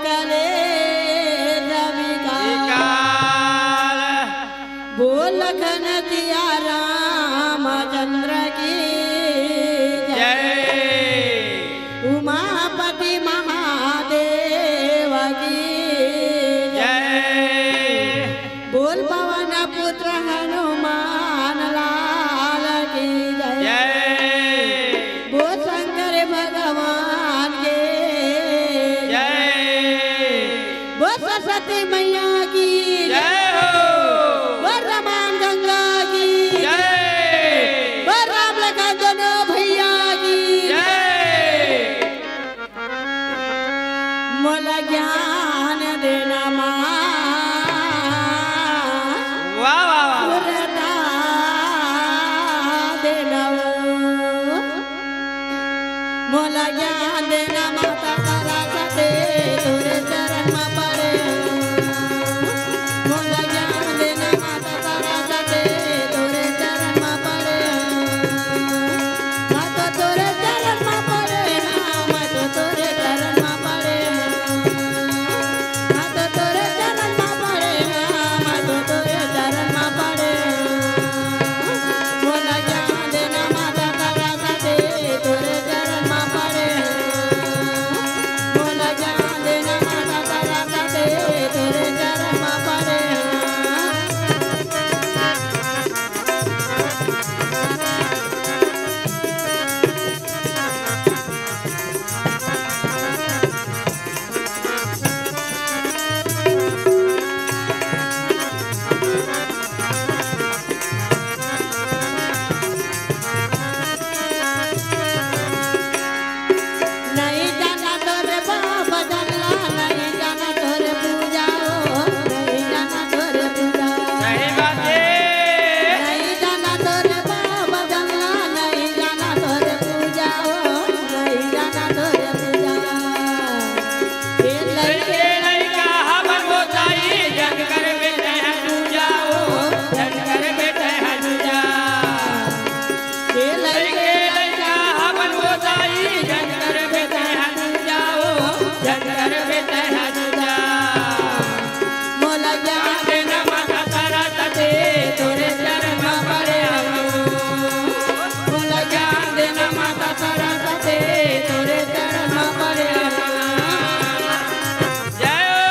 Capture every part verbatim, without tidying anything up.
कलेश विकाल। बोल लखन सिया रामचंद्र की जय। जय। उमापति महादेव की जय। जय। बोल पवन पुत्र हनुमान लाल की जय। जय। बोल शंकर भगवान के जय। बोल सरस्वती मैया की जय हो। बोल रमान गंगा की जय। बोल राम लखन दोनों भैया की जय। मोला ज्ञान देना माँ। वाह, वाह, वाह, वाह। सुरता देना ओ। मोला ज्ञान देना माता सरस्वती, तोरे चरण म पड़े। मोला ज्ञान देना माता सरस्वती, तोरे चरण म पड़े। मैं तो तोरे चरण म पड़े हँव, मैं तो तोरे चरण म पड़े हँव। मैं तो तोरे चरण म पड़े हँव, मैं तो तोरे चरण म पड़े हँव। मोला ज्ञान देना माता तारा साथे, तोरे चरण म पड़े हँव। मोला ज्ञान देना माता तारा साथे, तोरे चरण म पड़े हँव। नहीं जाना तोरे बाबा जानला, नहीं जाना तोरे पूजा हो, नहीं जाना तोरे पूजा। सही बात है। नहीं जाना तोरे बाबा जानला, नहीं जाना तोरे पूजा हो, नहीं जाना तोरे पूजा। ए लइके लइका हमन गोसाई, जग कर बेटा है पूजा हो, जग कर बेटा है पूजा। ए लइके लइका हमन गोसाई, जग कर बेटा है पूजा हो, जग कर बेटा है पूजा। मोला ज्ञान देना माता तारा साथे, तोरे चरण म पड़े हँव। मोला ज्ञान देना माता तारा साथे, तोरे चरण म पड़े हँव। जय हो।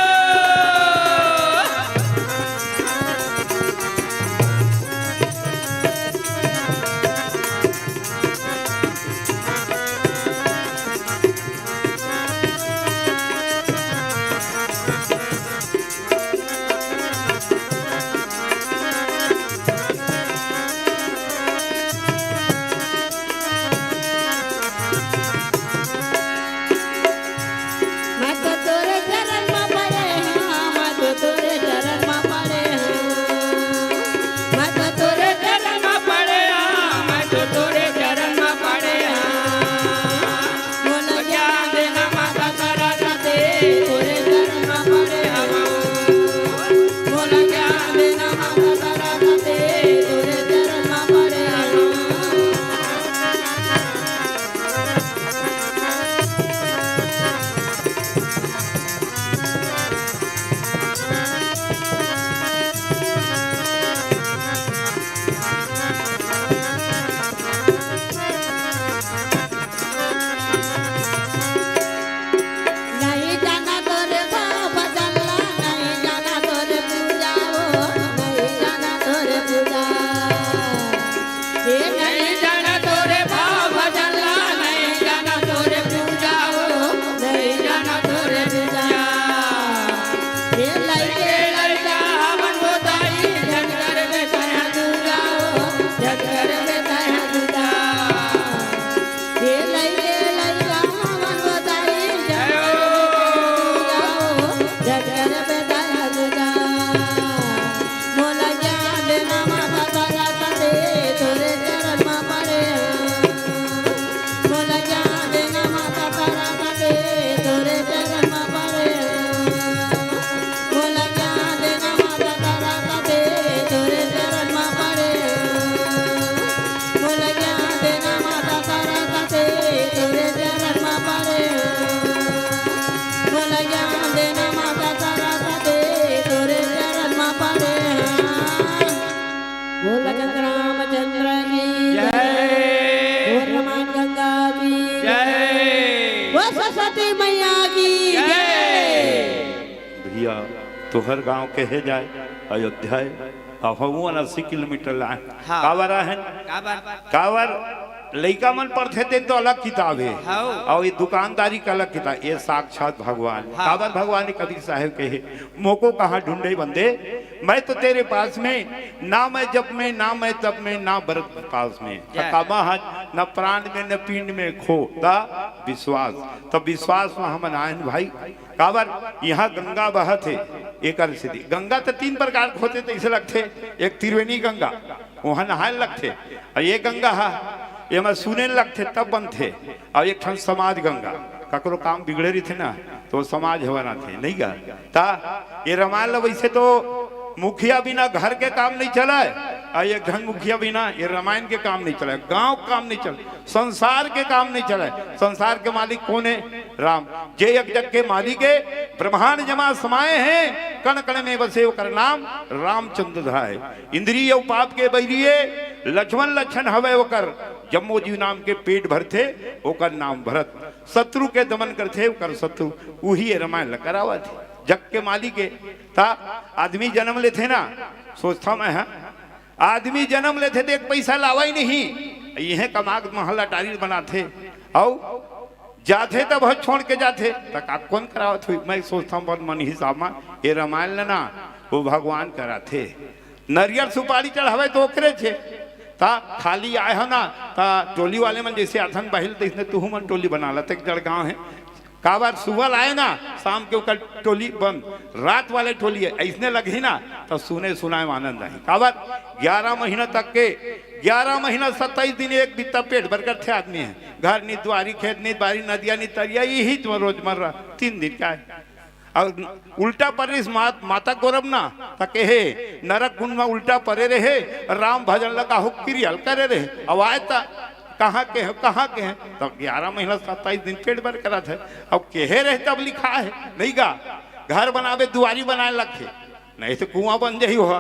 या तोहर गांव कहे जाए अयोध्या हे, अउ हमू अस्सी किलोमीटर लाए। हाँ। काबर आए हन? काबर? काबर लइका मन पढ़थे तेन तो अलग किताब हे, हाँ। अउ ये दुकानदारी का अलग किताब, ये साक्षात भगवान। हाँ। काबर भगवान ने कबीर साहेब कहे, "मोको कहाँ ढूंढे बंदे, मैं तो तेरे पास में, ना मैं जब में, ना मैं तब में, ना बरत पास में।" जय। कामा हन, न प्राण में, न पिंड में खो, ता विश्वास। तब विश्वास में हमन आए हन भाई। काबर इहाँ गंगा बहत हे, एकर सेती। गंगा त तीन प्रकार के होथे, तइसे लगथे, एक त्रिवेणी गंगा, उहाँ नहाए ल लगथे, अउ ये गंगा ह, एमा सुने ल लगथे, तब बनथे, अउ एक ठन समाज गंगा, ककरो काम बिगड़े रहिथे ना, तो समाज ह बनाथे, नहीं गा? ता ये रामायण ल वइसे तो मुखिया बिना घर के काम नहीं चलय, अउ एक झन मुखिया बिना ये रामायण के काम नहीं चलय, गांव के काम नहीं चलय, संसार के काम नहीं चलय। संसार के मालिक कोन हे? राम। जे एक जग के मालिक हे, ब्रह्मांड जमा समाए हे, कण कण में बसे ओकर नाम रामचंद्र धाय। इंद्रिय अउ पाप के बैरी हे, लक्ष्मण लक्षण हवय ओकर, जम्मो जीव नाम के पेट भरथे, ओकर नाम भरत। शत्रु के दमन करथे, ओकर शत्रु, उही ये रामायण ल करावत हे। जग के मालिक हे, ता आदमी जन्म लेथे ना, सोचथंव मैं, हाँ, आदमी जन्म लेथे त एक पइसा लावय नहीं, इहें कमा के महल अटारी बनाथे, अउ जाथे त बहुत छोड़ के जाथे, त का कोन करावत होही? मैं सोचथंव अपन मन हिसाब म, ये रामायण ल ना, वो भगवान कराथे। नरियर सुपारी चढ़ावय त ओकरे हे, ता खाली आए हो ना, ता टोली वाले मन जइसे आथन बहिल, तइसने तुहू मन टोली बना ला, त एक जड़ गांव हे, काबर सुबह लाए ना, शाम के ओकर टोली बंद, रात वाले टोली हे, अइसने लगही ना, त सुने सुनाए में आनंद आही। काबर ग्यारह महीना तक के, ग्यारह महीना सत्ताईस दिन एक बित्ता पेट भर करथे आदमी हे, घर नी दुआरी, खेत नी बारी, नदिया नी तरिया, इही तो रोजमर्रा तीन दिन का हे। अउ उल्टा परे रिहिस मा-, माता गोरब ना, त कहे, "नरक कुंड म उल्टा परे रहे, राम भजन लगा हो किरियल करे रहे।" अउ आए त कहाँ के हे, कहाँ के हे? त ग्यारह महीना सत्ताईस दिन पेट भर करत हे। अब केहे रहे तब लिखा हे, नहीं गा? घर बनाबे दुआरी बनाए लगथे, नहीं त कुआं बन जाही हो।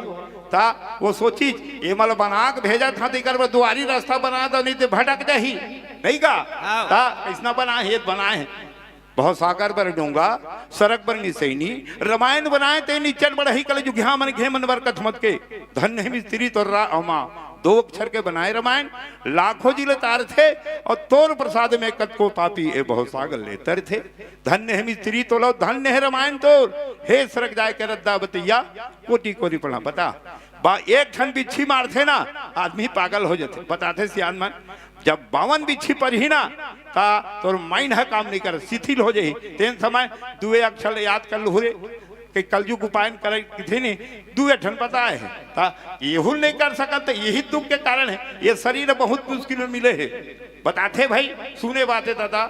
त वो सोचिस, "ये मला बना के भेजत हंव, त एकर बर दुआरी रास्ता बना दो, नहीं त भटक जाही।" नहीं गा? हाँ। त कइसना बनाए हे, बनाए हे। भवसागर बर डोंगा, सरग बर निसैनी, रामायण बनाए ते निच्चट बढ़ही कलजुगिहा मन घे मन बर कथमत के। धन्य हे मिस्त्री तोर रा-, अमा, दो अक्षर के बनाए रामायण, लाखों जी ल तारथे, अउ तोर प्रसाद में कतको पापी ए भवसागर ले तरथे। धन्य हे मिस्त्री तोला, धन्य हे रामायण तोर, हे सरग जाए के रद्दा बतैया, कोटि कोटि प्रणाम। बता, बा एक ठन बिच्छी मारथे ना, आदमी पागल हो जाथे, बताथे सियान मन। जब बावन बिच्छी परही ना, त तोर mind ह काम नहीं करे, शिथिल हो जाही। तेन समय दुए अक्षर याद कर लुहू रे, कि कलजुग उपायन करे किथे नहीं, दुए ठन बताए हे। त एहू नहीं कर सकत, त यही दुख के कारण हे। ये शरीर बहुत मुश्किल में मिले हे। बताथे भाई, सुने बात हे दादा,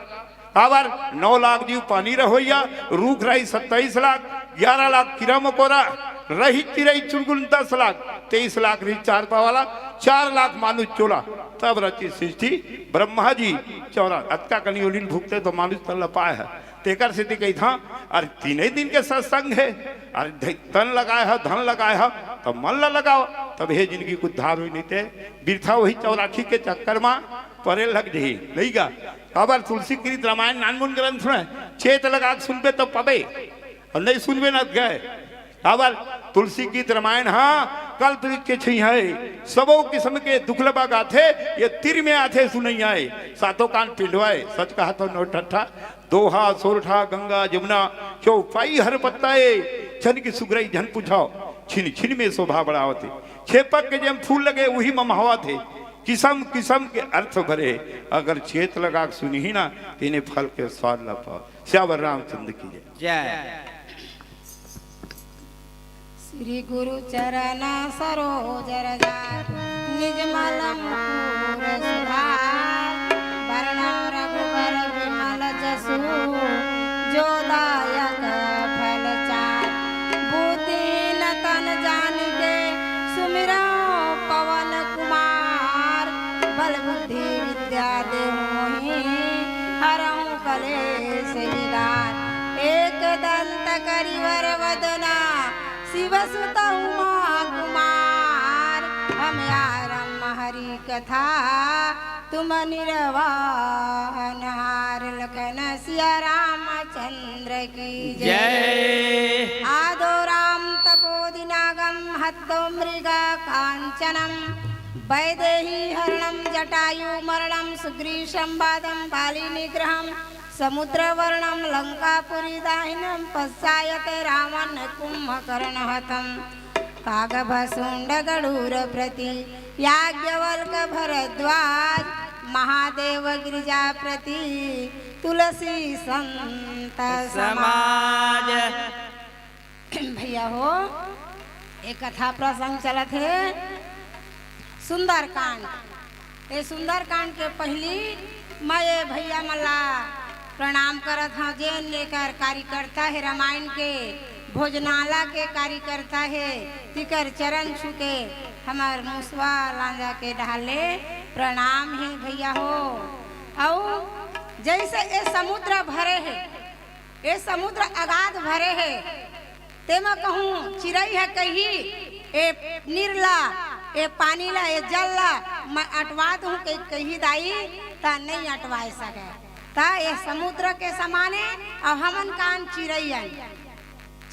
काबर नौ लाख जीव पानी रहोइया, रूख राही सत्ताईस लाख, ग्यारह लाख कीरा मकोरा, रही चिरई चुरगुन दस लाख, तेईस लाख रही चार पाँव वाला, चार लाख मानुष चोला, तब रची सृष्टि ब्रह्मा जी चौरा। अतका कनी ओलिन भुगते तो मानुष तन ल पाए हे। तेकर सेती कहिथंव, अरे तीने दिन के सत्संग हे, अरे ध-, तन लगाए हे, धन लगाए हे, त मन ल लगाव, तब हे जिनगी के उद्धार होही, नहीं ते बिरथा वही चौराखी के चक्कर म परे लग जही, नहीं गा? काबर तुलसी कृत रामायण नानमुन ग्रंथ हे, चेत लगा के सुनबे त पबे, अउ नहीं सुनबे न गए। काबर तुलसी कृत रामायण ह कल्प वृक्ष के छइहां हे, सबो किसम के दुख ल भगाथे, ये तीर में आथे सुनइया हे, सातों कान पिंडवा हे, सच कहत हंव नौ ठट्ठा, दोहा, सोरठा, गंगा, जमुना, चौपाई हर पत्ता हे, छन की सुघरई झन पुछव, छिन छिन में शोभा बढ़ावत हे, छेपक के जेम फूल लगे, उही म महावत हे, किसम किसम के अर्थ भरे, अगर चेत लगा के सुनही ना, तेने फल के स्वाद ल पाव। सियावर रामचंद्र की जय। जय। श्री गुरु चरण सरोज रज निज मल मुकुर सुधार। बरनउँ रघुबर बिमल जसु जो दायक फल चार। बूद्धिहीन तन जानिके सुमिरउँ पवन कुमार। बल बुद्धि विद्या देहु मोहि हरउँ कलेस बिगार। एक दंत करि वर वदना शिव सुत उमा कुमार। अमयारम हरि कथा तुम निरवान हार। लखन सिया रामचंद्र की जय। जय। दिनागं हत्तो मृगा कांचनं वैदेही हरणं जटायु मरणं सुग्रीव संवादं बाली निग्रहं समुद्रवर्णं लंकापुरी दाहिनं पश्चायते रावण कुंभकर्ण हतं कागभसुंड गडूर प्रति याज्ञवल्क भरद्वाज महादेव गिरिजा प्रति तुलसी संत समाज। भैया हो, एक कथा प्रसंग चलत हे सुंदरकांड। ये सुंदरकांड के पहली मैं ये भैया मन ला प्रणाम करत हूँ, जेन एकर कार्यकर्ता हे, रामायण के भोजनाला के कार्यकर्ता हे, तिकर चरण छू के हमर मुसवा लांजा के ढाले प्रणाम हे भैया हो। अउ जैसे ये समुद्र भरे हे, ये समुद्र अगाध भरे हे, तेमा कहूँ चिरई हे कही, ए नीर ला, ए पानी ला, ए जल ला मैं अटवा दूँ के कही दाई, त नहीं अटवाए सके। त ये समुद्र के समाने, अउ हमन कान चिरई अन।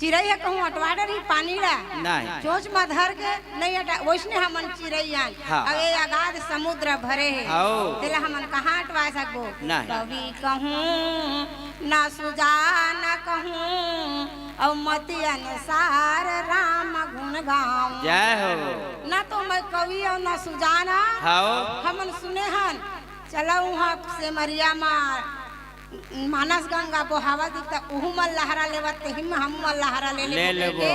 चिरई हे कहूँ अटवा डरही पानी ला, नहीं। चोंच म धर के नहीं अटा, वैसने हमन चिरई अन। हाँ। अब ये अगाध समुद्र भरे हे, हाँ। तेला हमन कहाँ अटवा सकबो? नहीं। कवि कहूँ ना सुजान कहूँ, अउ मति अनुसार राम गुण गाऊं। जय हो। ना तो मैं कवि अउ ना सुजान, हाँ। हमन सुने हन, चला उहाँ सेमरिया मा मानस गंगा बोहावत दिखता, उहू मन लहरा लेवत, तेही में हमू मन लहरा ले ले लेबो। के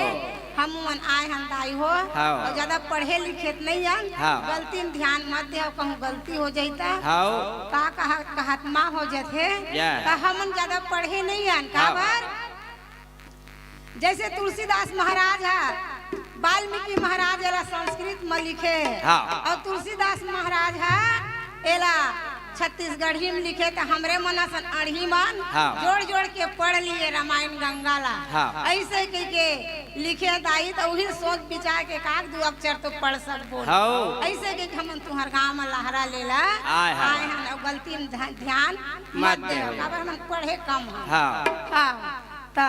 हमू मन आए हन दाई हो। हाँ। अउ ज्यादा पढ़े लिखे त नहीं हन, हाँ। गलती में ध्यान मत दे, कहूँ गलती हो जाई त। हाँ। का कहा, कहत मा हो जथे, या। त हमन ज्यादा पढ़े नहीं हन, हाँ। काबर? जैसे तुलसीदास महाराज ह, वाल्मीकि महाराज एला संस्कृत म लिखे हे, हाँ। अउ तुलसीदास महाराज ह एला छत्तीसगढ़ी म लिखे, त हमरे मन असन अड़ही मन हाँ। जोड़ जोड़ के पढ़ लिए रामायण गंगा ला। हाँ। ऐसे कह के लिखे दाई, त उही सोच विचार के काक दू अक्षर तो पढ़ सकबो। हाँ। ऐसे कह के हमन तुहर गाँव म लहरा लेला आए हन। आए हन, अउ गलती म ध्या-, ध्यान मत मत देव, देव। काबर हमन पढ़े कम हन। हाँ। हाँ। त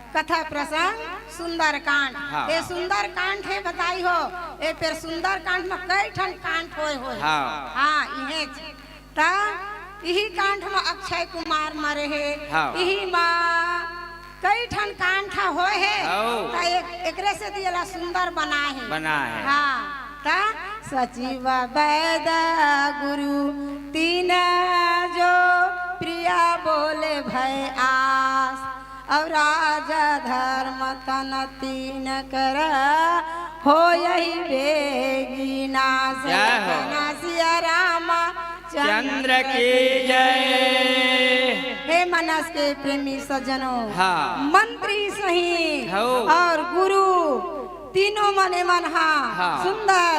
कथा प्रसंग सुंदरकांड। हाँ। ए सुंदरकांड हे बताई हो, ए फेर सुंदरकांड म कई ठन कांड होए होए। हाँ। हाँ, इहेच। त इही कांड म अक्षय कुमार मरे हे। हाँ। इही म कई ठन कांड ह होए हे। हाँ। त एक, एकरे सेती एला सुंदर बनाए हे। बनाए हे। हाँ। त सचिव वैद गुरु तीन जो प्रिया बोले भय आस। अउ राजा धर्म तन तीन कर होयहि बेगी नास। जय हो। धन सिया राम चंद्र की जय। हे मानस के प्रेमी सज्जनों, हाँ। मंत्री सही हो। अउ गुरु तीनों मने मन हा हाँ। सुंदर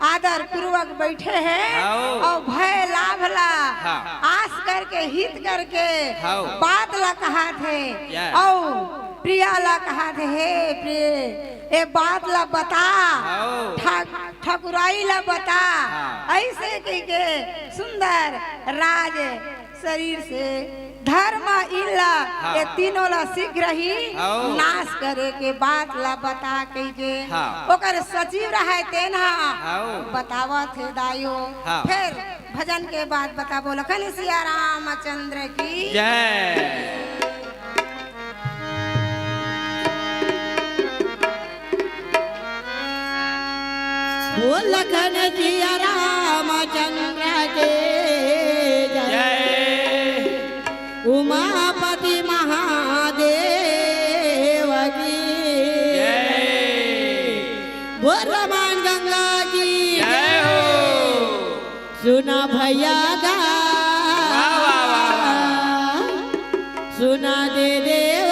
आदर पूर्वक बैठे हे हाँ। अउ भय लाभ ला हाँ। आस करके, हित करके हाँ। बात ला कहाथे या। अउ प्रिया ला कहाथे, हे प्रिय, ए बात ला बता, हाँ। ठा-, ठकुराई ला बता, हाँ। ऐसे कह के सुंदर राज शरीर से धर्म इल्ला हाँ। ये तीनों ला शीघ्र ही हाँ। नाश करे के बात ला बता कहिके हाँ। ओकर सचिव रहे तेन हा हाँ। बतावत हे दाई हो। हाँ। फेर भजन के बाद बताबो लखन सिया रामचंद्र की जय। बोल लखन सिया रामचंद्र के जय। जय। उमापति महादेव की जय। बोल रमान गंगा की जय हो। सुना भैया गा वाह, वाह, वाह, वाह। सुना दे देव।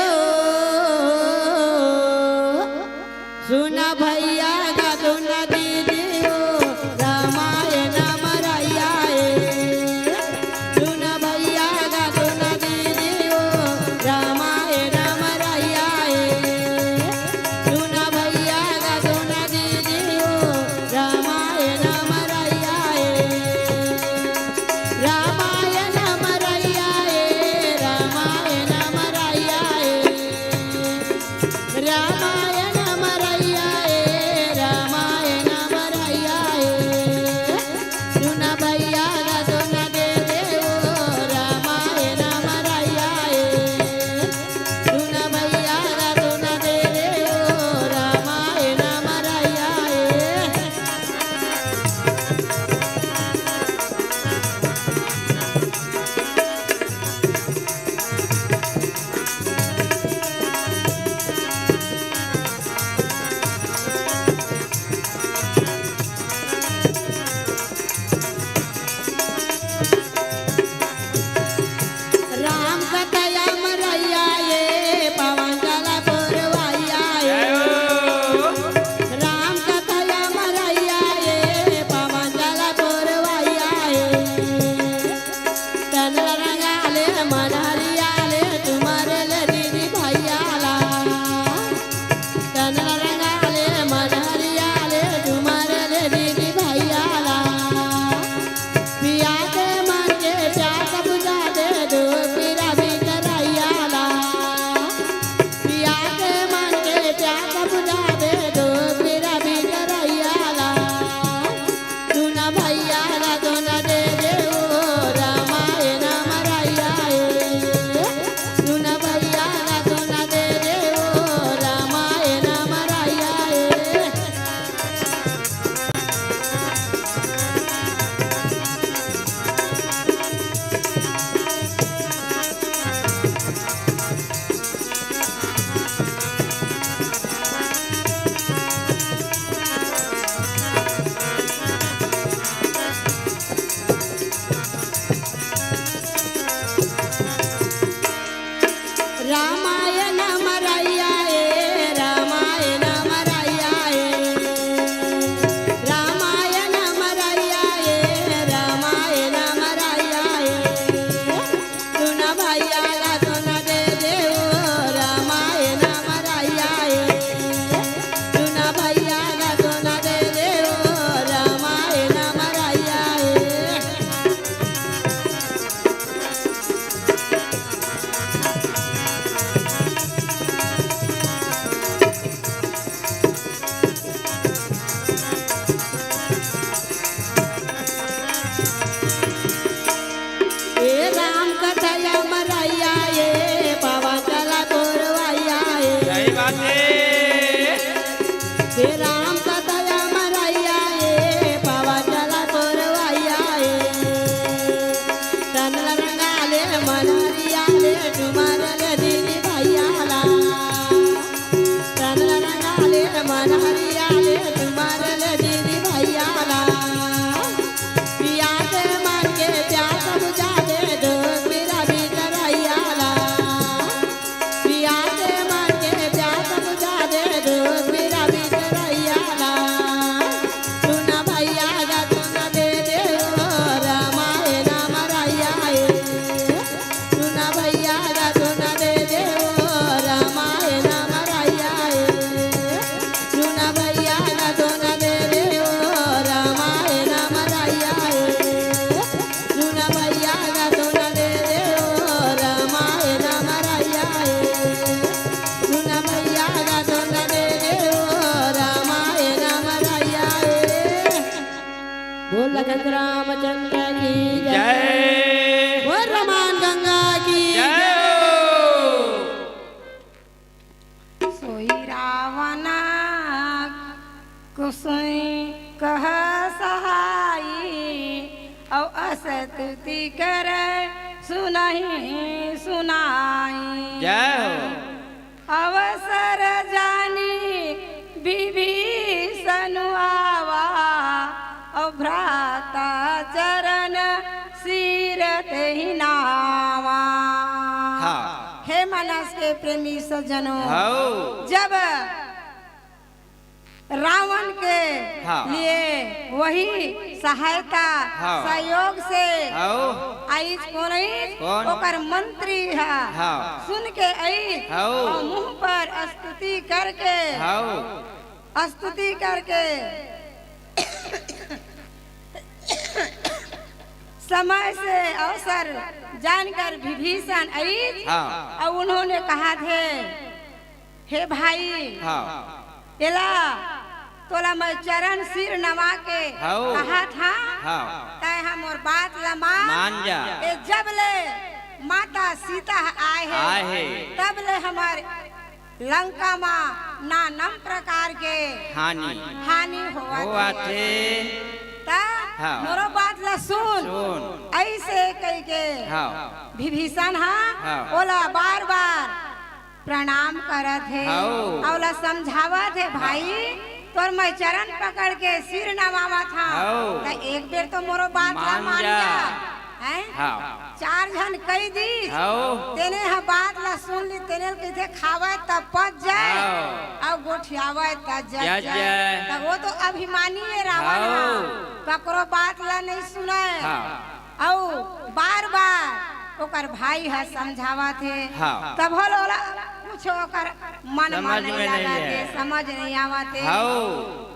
सुन भैया गा सुन दीदी ओ, रामायण मरैया ए। सुन भैया गा सुन दीदी ओ, रामायण मरैया ए। सुन भैया गा सुन दीदी ओ, रामायण मरैया ए। बात हे। हे राम कथा अमरइया ए, पवन चला तोरवइया ए। तन रंगाले मन हरियाले, तुम्हारे ले दीदी भैया ला। तन रंगाले मन हरियाले, तुम्हारे ले दीदी भैया ला। पिया के मन के प्यास बुझा दे, दोस्त मेरा भीतर भैया ला। पिया के मन के प्यास बुझा दे, दोस्त मेरा भीतर भैया ला। सुना भैया गा, सुना दे दे ओ रामायण अमरइया ए। सुना भैया गा, सुना दे दे ओ रामायण अमरइया ए। सुना भैया गा, सुना दे दे ओ रामायण अमरइया ए। सुना भैया गा, सुना दे दे ओ रामायण अमरइया ए। सुना भैया गा, सुना दे दे ओ रामायण अमरइया ए। बोल लखन रामचंद्र की जय। जय। बोल रमान गंगा की जय। जय। सोई रावण कुसुई कह सहाई, अउ अस तुति कर सुनहि सुनाई। जय हो। अवसर जानी विभीषण आवा, अउ भ्राता चरण सिर तेहि नावा। हाँ। हे मानस के प्रेमी सज्जनों, हौ। जब रावण के हाँ। लिए वही सहायता हाँ। सहयोग से हाँ। आइस कोन आइस? कोन? ओकर मंत्री ह। हाँ। सुन के आइस हाँ। अउ मुँह पर स्तुति करके हाँ। स्तुति करके समय से अवसर जानकर विभीषण आइस हाँ। अउ उन्होंने कहा थे, हे भाई, हाँ। एला तोला मैं चरण सिर नवा के हौ। कहात हँव, हौ। तैं ह मोर बात ला मान। मान जा। ए जब ले माता सीता आए हे, आए हे। तब ले हमर लंका मा नानम प्रकार के हानि। हानि होवत होवत हे। हे। त हाँ। मोरो बात ला सुन। सुन। अइसे कहिके हाँ। विभीषण ह हाँ। ओला बार-बार प्रणाम करत हे, हौ। अउ ओला समझावत हे, हाँ। भाई, तोर मैं चरण पकड़ के सिर नवावत हँव, हौ। त एक बेर तो मोरो बात ला मान मान जा। जा, हैं? हाँ। चार झन कहि दिस, हौ। तेने ह बात ला सुन लिस, तेने ल कहिथे, खावय त पच जाय, हौ। अउ गोठियावय त जच जच जाय। जाय। त ओ तो अभिमानी हे रावण ह, हौ। ककरो बात ला नइ सुनय। हाँ। अउ बार-बार ओकर भाई ह समझावत हे। हाँ। तभो ले ओला कुछ ओकर मन म समझ नइ में नइ लागत हे, हे। समझ नइ आवत हे। हौ।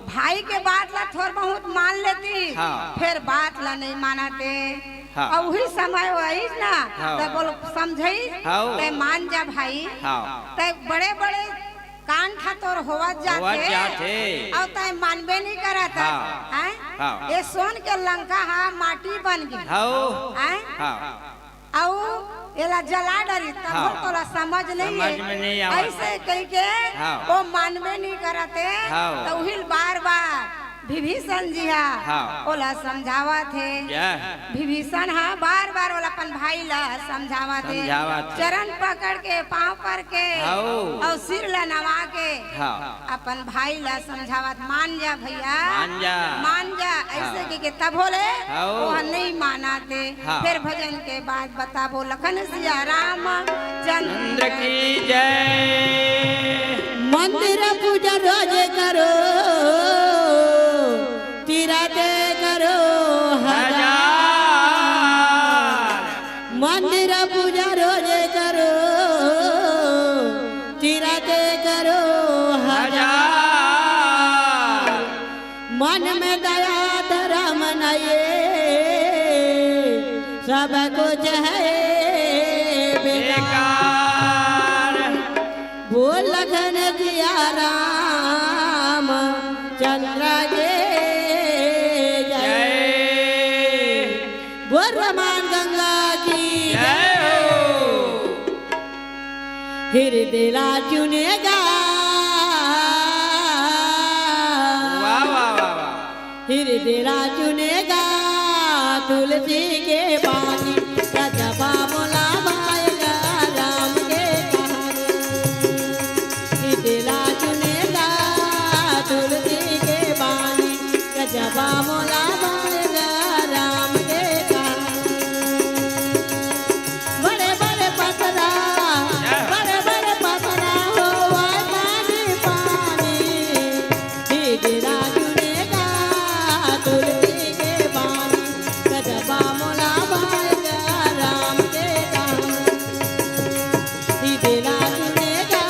भाई के बात ला थोर बहुत मान लेतिस, हाँ। फेर बात ला नइ मानत हे। हाँ। अउ उही समय ओ आइस ना, हाँ। त बोल समझाइस, हौ। तैं मान जा भाई। हाँ। तैं बड़े-बड़े कांड ह तोर होवत जाथे, होवत जाथे। अउ तैं मानबे नइ करत हस, हाँ। हैं? हाँ। ए सोन के लंका ह माटी बन गे। हौ। हैं? हाँ। अउ एला जला डरिस, तब हाँ। तोला समझ नइ समझ हे। में नइ आवत। अइसे कहिके हाँ। ओ मानबे नइ करत हे, हाँ। त उही ल बार-बार विभीषण जी ह हाँ। ओला समझावत हे। या। विभीषण ह बार-बार ओला अपन भाई ला समझावत हे। समझावत हे। चरण पकड़ के, पाँव पर के, हौ। अउ सिर ला नवा के, हाँ। अपन भाई ला समझावत, मान जा भैया, मान जा। मान जा, अइसे हाँ। कहिके तभो ले, हौ। ओह नइ मानत हे। हाँ। फेर भजन के बाद बताबो लखन सिया राम चंद्र चंद्र की जय। मंदिर पूजा रोज करो, तीरथ करो हजार। हजार। मंदिर पूजा रोज करो, तीरथ करो हजार। हजार। मन में दया धर्म नये, सब कुछ है बेकार। बेकार। बोल लखन सिया राम चंद्र के जय। जय। बोल रमान गंगा की जय हो। हृदय ला चुनेगा। हृदय ला चुने गा तुलसी के बानी, गजबा मोला भाए गा राम के कहानी। हृदय ला चुने गा तुलसी के बानी, गजबा मोला भाए गा राम के कहानी। बड़े बड़े पथरा, बड़े बड़े पथरा होवय पानी पानी। हृदय ला चुने गा तुलसी के बानी, गजबा मोला भाए गा राम के कहानी। हृदय ला चुने गा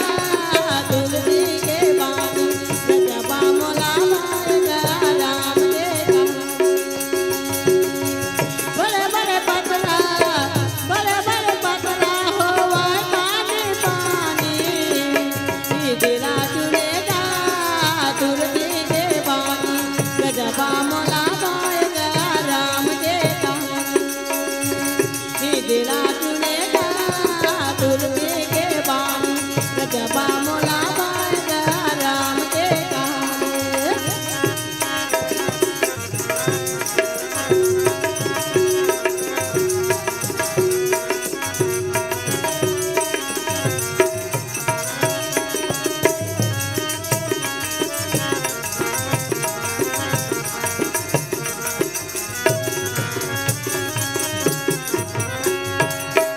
तुलसी के बानी, गजबा मोला भाए गा राम के कहानी। बड़े बड़े पथरा, बड़े बड़े पथरा होवय पानी पानी। हृदय ला चुने गा तुलसी के बानी, गजबा मोला भाए गा राम के कहानी। हृदय ला चुने गा तुलसी के बानी, गजबा मोला भाए गा राम के कहानी।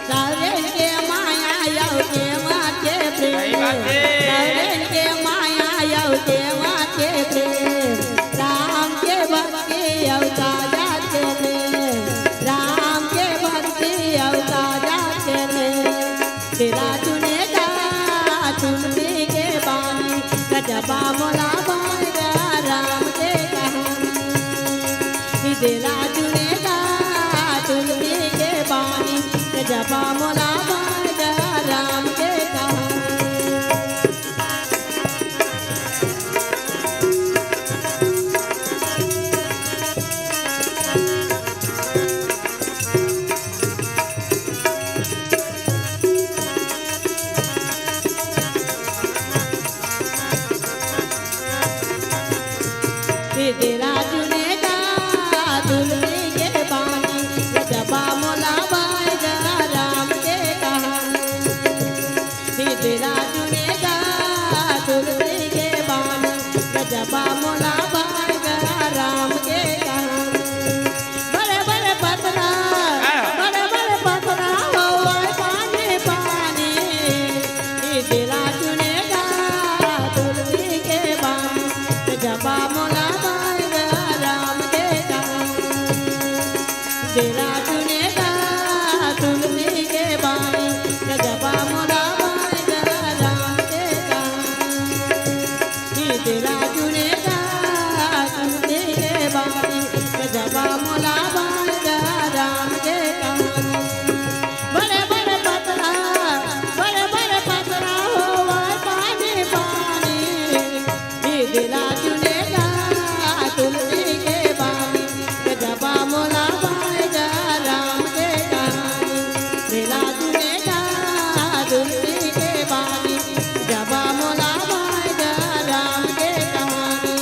सावरेन के माया अउ केवट के प्रेम। सही बात हे। सावरेन के माया अउ केवट के प्रेम। राम के भक्ति अउ साजा के प्रेम। राम के भक्ति अउ साजा के प्रेम। हृदय ला चुने गा तुलसी के बानी, गजबा मोला भाए गा राम के कहानी। हृदय ला चुने गा तुलसी के बानी, गजबा मोला भाए गा राम के कहानी। हृदय ला चुने गा तुलसी के बानी, गजबा मोला भाए गा राम के कहानी। हृदय ला चुने गा तुलसी के बानी, गजबा मोला भाए गा राम के कहानी। बड़े बड़े पथरा, बड़े बड़े पथरा होवय पानी पानी। हृदय ला चुने गा तुलसी के बानी, गजबा मोला भाए गा राम के कहानी। हृदय ला चुने गा तुलसी के बानी, गजबा मोला भाए गा राम के कहानी। हृदय ला चुने गा तुलसी के बानी, गजबा मोला भाए गा राम के कहानी। बड़े बड़े पथरा, बड़े बड़े पथरा होवय पानी पानी। हृदय ला चुने गा तुलसी के बानी, गजबा मोला भाए गा राम के कहानी। हृदय ला चुने गा तुलसी के बानी, गजबा मोला भाए गा राम के कहानी।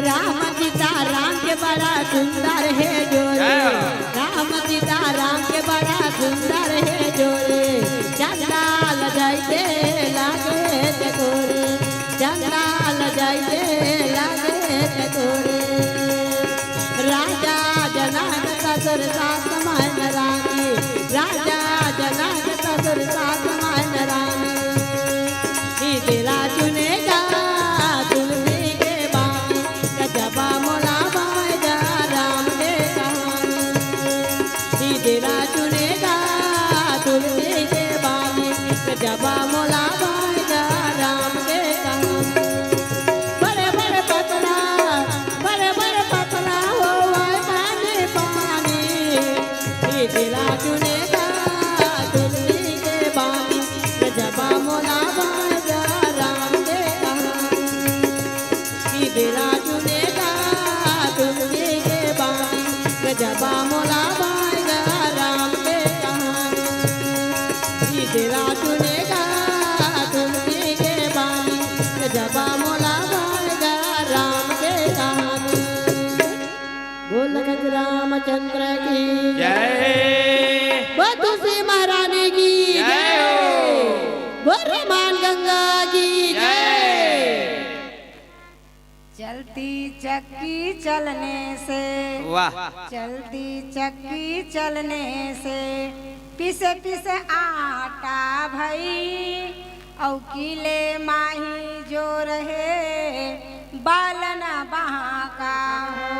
राम सीता राम के बड़ा सुंदर हे जोड़ी। जय हो। राम सीता राम के बड़ा सुंदर हे जोड़ी। चंदा ल जइसे लागे चकोरी, चंदा ल जइसे लागे चकोरी। राजा जनक ससुर सास मन रानी, राजा जनक ससुर सास मन रानी। हृदय ला चुने गा तुलसी के बानी, गजबा मोला भाए गा राम के कहानी। हृदय ला चुने गा तुलसी के बानी, गजबा मोला भाए गा राम के कहानी। बड़े बड़े पथरा, गंगा की जय। चलती चक्की चलने से, वाह। चलती चक्की चलने से पिसे पिसे आटा भई, अउ कीले माही जो रहे बालन बहाका हो।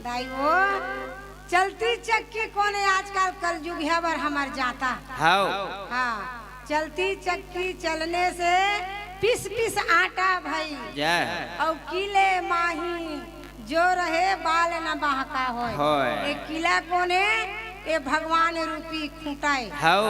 दाई वो चलती चक्की कोने आजकल कलजुगिया बर हमर जाता। हव। हाँ, चलती चक्की चलने से पिस पिस आटा भई। जय। अउ कीले माही जो रहे बालन बहाका होय। होय। ए कीला कोने, ए भगवान रूपी खूंटा ए। हव।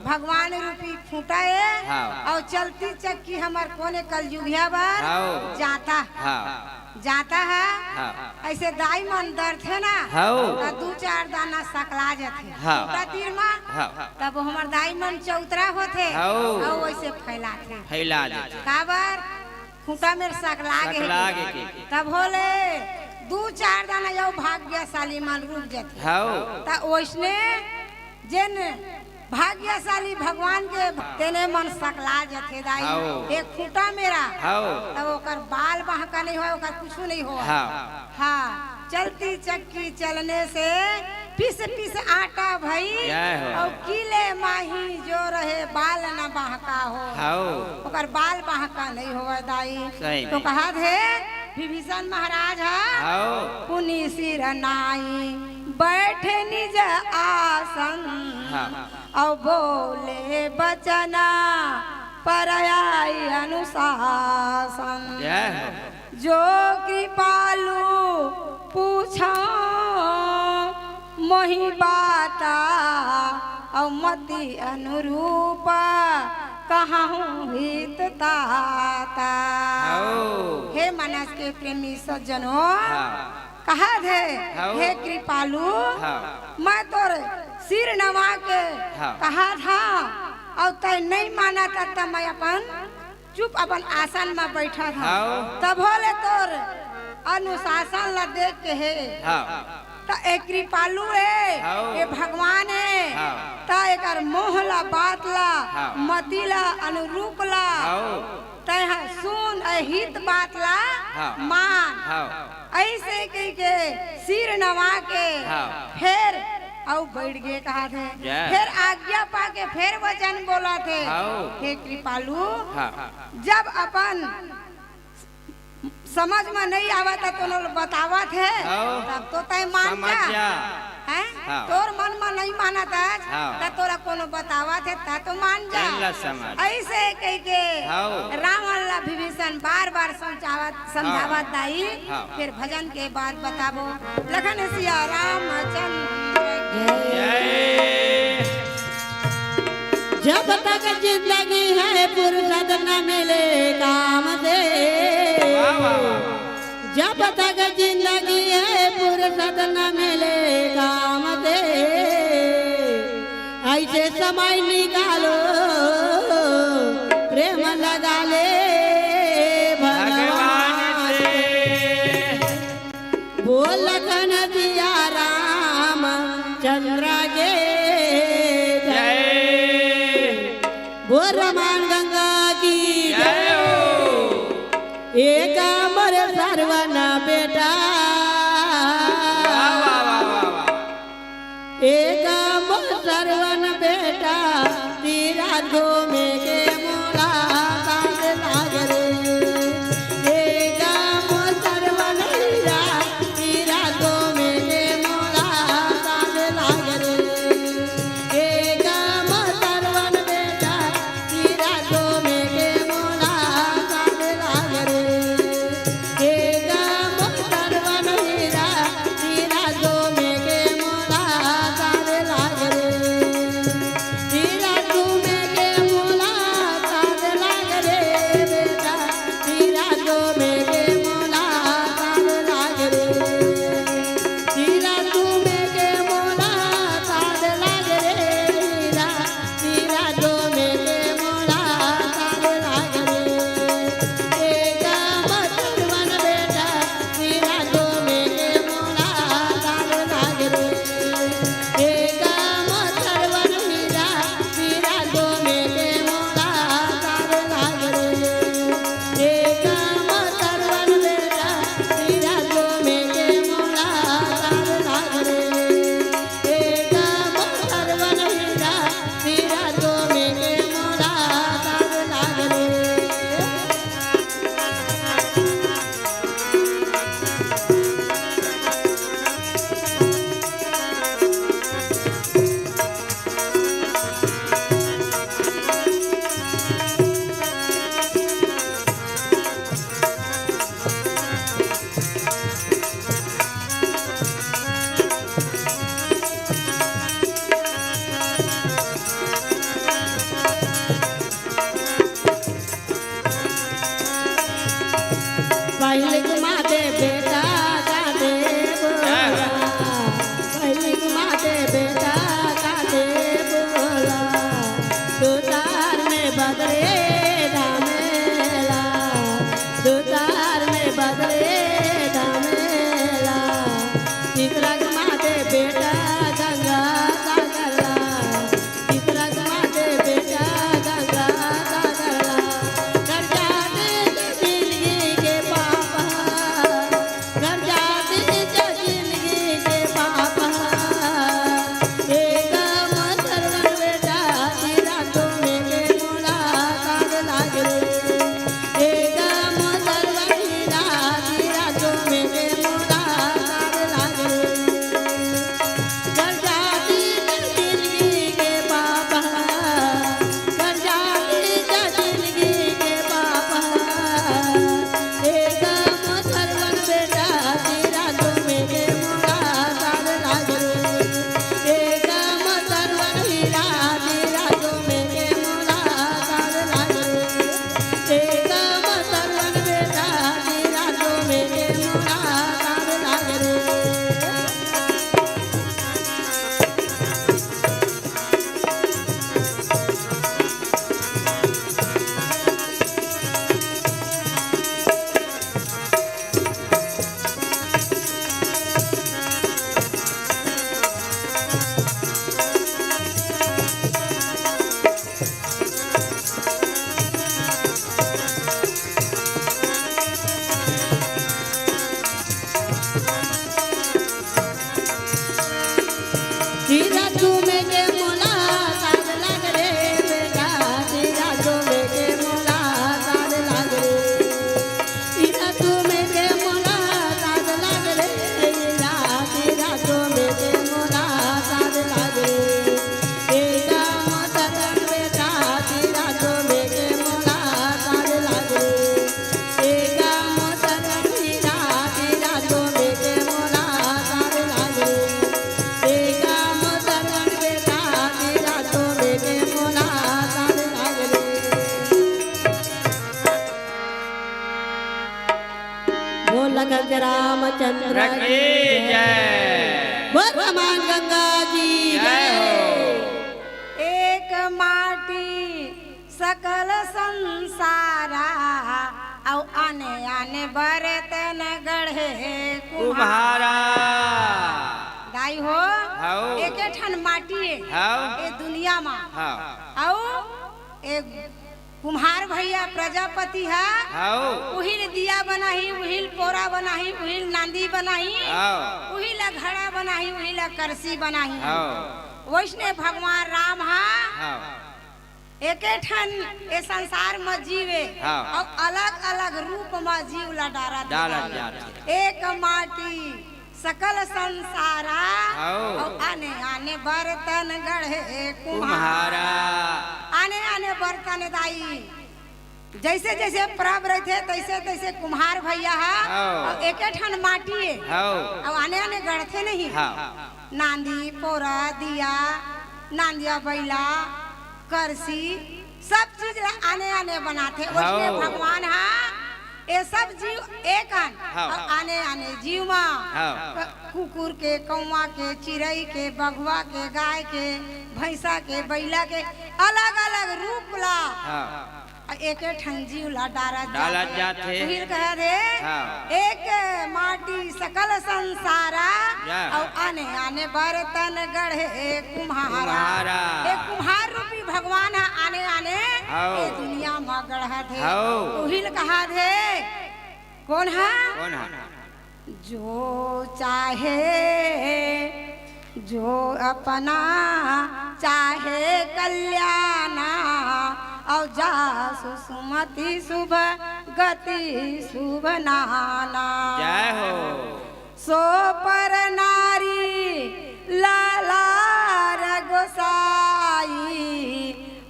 भगवान रूपी खूंटा ए। हव। अउ चलती चक्की हमर कोने कलजुगिया बर हव। जाता। हव। जाता है। हाँ। ऐसे दाई मन डरथे ना, हाँ। त दू चार दाना सकला जथे। हाँ। खूंटा तीर मा, हाँ। तब हमर दाई मन चौतरा होथे, हाँ। अउ वैसे फैलाथे। फैला देथे। काबर? खूंटा मेर सकला गे हे। सकला गे के। तब होले दू चार दाना यो भाग्यशाली मन रुक जथे। हाँ। त वैसने जेन भाग्यशाली भगवान के तेने मन सकला जथे दाई। हव। ए खूंटा मेरा। हव। तब ओकर बाल बहका नहीं होय, ओकर कुछु नहीं होय। हव। हाँ, चलती चक्की चलने से पिस पिस आटा भई, जय हो। अउ कीले माही जो रहे बाल न बहका हो। हव। ओकर बाल बहका नहीं होय दाई। सही तो में। कहा थे विभीषण महाराज ह, हव। पुनि सिर नाई बैठे निज आसन। हाँ। अउ बोले बचन परयाई अनुशासन। जय हो। जो कृपालु पूछो मोहि बाता, अउ मति अनुरूप कहूँ हित ताता। हव। हे मानस के प्रेमी सज्जनों, हाँ। कहा थे, हव। हे कृपालु, हाँ। मैं तोर सिर नवा के हाँ। कहा था, अउ तय नहीं माना था, त मैं अपन चुप अपन आसन में बैठा था। हाँ। तब होले तोर अनुशासन ला देख के हे। हाँ। त ए कृपालु ए, हाँ। ए भगवान ए, हाँ। त एकर मोह ला बात ला, हाँ। मति ला अनुरूप ला, हाँ। तैं ह सुन ए हित बात ला हाँ। मान। हाँ। ऐसे कह के सिर नवा के हाँ। फेर अउ बैठ गे कहा थे। जय। फेर आज्ञा पाके फेर वचन बोला थे। हाँ। हे कृपालु, हाँ। जब अपन समझ में नहीं आवत हे, कोनो ल बतावत हे, हाँ। तब तो तैं मान समझ जा। जा। हैं? हाँ। तोर मन में नहीं मानत हे, हाँ। त तोला कोनो बतावत हे, त तो मान जा। तेन ला समझ। ऐसे कह के हाँ। रावण ला विभीषण बार बार समझावत, समझावत हाँ। दाई, हाँ। फिर भजन के बाद बताबो। लखन सिया रामचंद्र की जय। जब तक जिंदगी है फुर्सत न मिले काम से, वाह, वाह, वाह। जब तक जिंदगी है फुर्सत न मिले काम से, ऐसे समय निकालो, प्रेम लगा ले भगवान भगवान से। से। बोल लखन सिया रामचंद्र के जय। जय। बोल रमान गंगा की जय। जय हो। एक अमर सरवन बेटा। वाह, वाह, वाह, वाह, वाह। एक अमर सरवन बेटा, तीरा घूमे के मोला साथ लाग रे। एक अमर सरवन हीरा, तीरा घूमे के मोला साथ लाग रे। एक अमर सरवन बेटा, तीरा घूमे के मोला साथ लाग रे। एक अमर सरवन हीरा, तीरा घूमे के मोला साथ लाग रे। तीरा घूमे के मोला बदले धामेला, दुतार में बदले धामेला। चित्रक माते बेटा गंगा सागरला, चित्रक माते बेटा गंगा सागरला। कर जाते जिंदगी के पाप, कर जाते जिंदगी के पाप। एक मोर सरवन बेटा, तीरा तो में के मोला साग लाग रे। एक मोर सरवन हीरा, तीरा तो में के मोला साग लाग रे। कर जाती जिंदगी के पाप, कर जाती जिंदगी के पाप। एक मोर सरवन बेटा, तीरा तो में के मोला साग लाग रे। एक मोर सरवन हीरा, तीरा तो में के मोला साग लाग रे। एक मोर सरवन बेटा, तीरा तो में के मोला साग लाग रे। तीरा चूमे के मोला साग लाग रे बेटा, तीरा चूमे के मोला साग लाग रे। तीरा चूमे के मोला साग लाग रे, तीरा, तीरा चूमे के मोला साग लाग रे। एक मोर सरवन बेटा, तीरा चूमे के मोला साग लाग रे। एक मोर सरवन हीरा, तीरा चूमे के मोला साग लाग रे। एक मोर सरवन बेटा, तीरा चूमे के मोला साग लाग रे। बोल लखन रामचंद्र की जय। बोल भगवान गंगा जी की जय हो। एक माटी सकल संसारा, अउ आने आने बरतन गढ़े कुम्हारा। कुम्हारा। दाई हो, हौ। एके ठन माटी ए, हौ। ए दुनिया मा। हौ। अउ ए कुम्हार भैया प्रजापति ह, हौ। उही ले दिया बनाही, उही ले पोरा बनाही, उही ले नांदी बनाही, हौ। उही ले घड़ा बनाही, उही ले करसी बनाही। हौ। वइसने भगवान राम ह, हौ। एके ठन ए संसार म जीव ए, हाँ। अउ अलग-अलग रूप म जीव ला डारत डालत हे। जात हे। एक माटी सकल संसारा, हाँ। अउ आने-आने बरतन गढ़े कुम्हारा। कुम्हारा। आने-आने बरतन दाई, जइसे-जइसे परब रहिथे, तइसे-तइसे कुम्हार भैया ह, हाँ। अउ एके ठन माटी ए, हाँ। अउ आने-आने गढ़थे नहीं। हाँ। नांदी, पोरा, दिया, नांदिया बइला, करसी, सब चीज ला आने-आने बनाथे। वइसने हव। भगवान ह ए सब जीव एक अन हव। अउ आने-आने जीव म हव। क-, कुकुर के, कौवा के, चिरई के, बघवा के, गाय के, भैंसा के, बइला के अलग-अलग रूप ला हव। अउ एके ठन जीव ला डालत डालत जाथे। जाथे। उही ल कहत हे, हाँ। एक माटी सकल संसारा, या। अउ आने आने बरतन गढ़े कुम्हारा। कुम्हारा। ए कुम्हार रूपी भगवान ह आने आने हव। ए दुनिया म गढ़त हे। हव। उही ल कहत हे, कोन ह? कोन ह? जो चाहे, जो अपना चाहे कल्याणा, अउ जासु सुमति शुभ गति शुभ नाना। जय हो। सो पर नारी लालार गोसाई,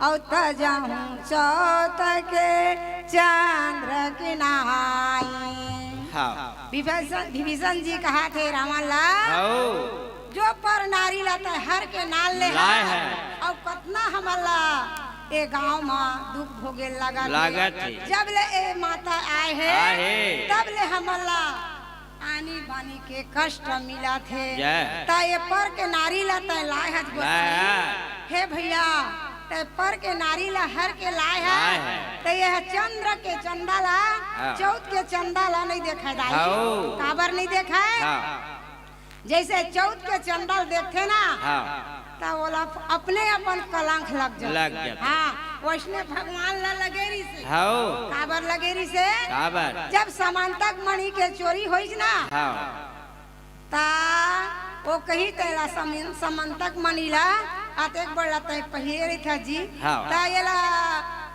अउ तजहूँ चौथ के चंद्र किनाई। हाँ। विभीषण, विभीषण जी कहत हे रावण ला, हव। जो पर नारी ला तैं हर के नाल ले लाय हस, हे। अउ कतना हमन ला ए गांव म दुख भोगे लागत हे। लागत हे। जब ले ए माता आय हे, आय हे। तब ले हमन ला आनी बानी के कष्ट मिलत हे। जय। त ए पर के नारी ला तैं लाय हस गोसाई। लाय हे। हे भैया, ते पर के नारी ला हर के लाय हे, लाय हे। ते ये चंद्र के चंदा ला, हाँ। चौथ के चंदा ला नहीं देखाय दाई। हाँ। काबर नहीं देखाय? हाँ। जैसे चौथ के चंदा ल देखथे ना, हाँ। त ओला अपने अपन कलंक लग जाथे। लग जाथे। हाँ, वैसने भगवान ला लगे रहिसे। हाँ। काबर लगे रहिसे? काबर? जब समंतक मणि के चोरी होइस ना, हाँ। त ओ कही तेला समन-, समंतक मणि ला अतेक बड़ ला तैं पहिरे रहिथस जी। हाँ। त एला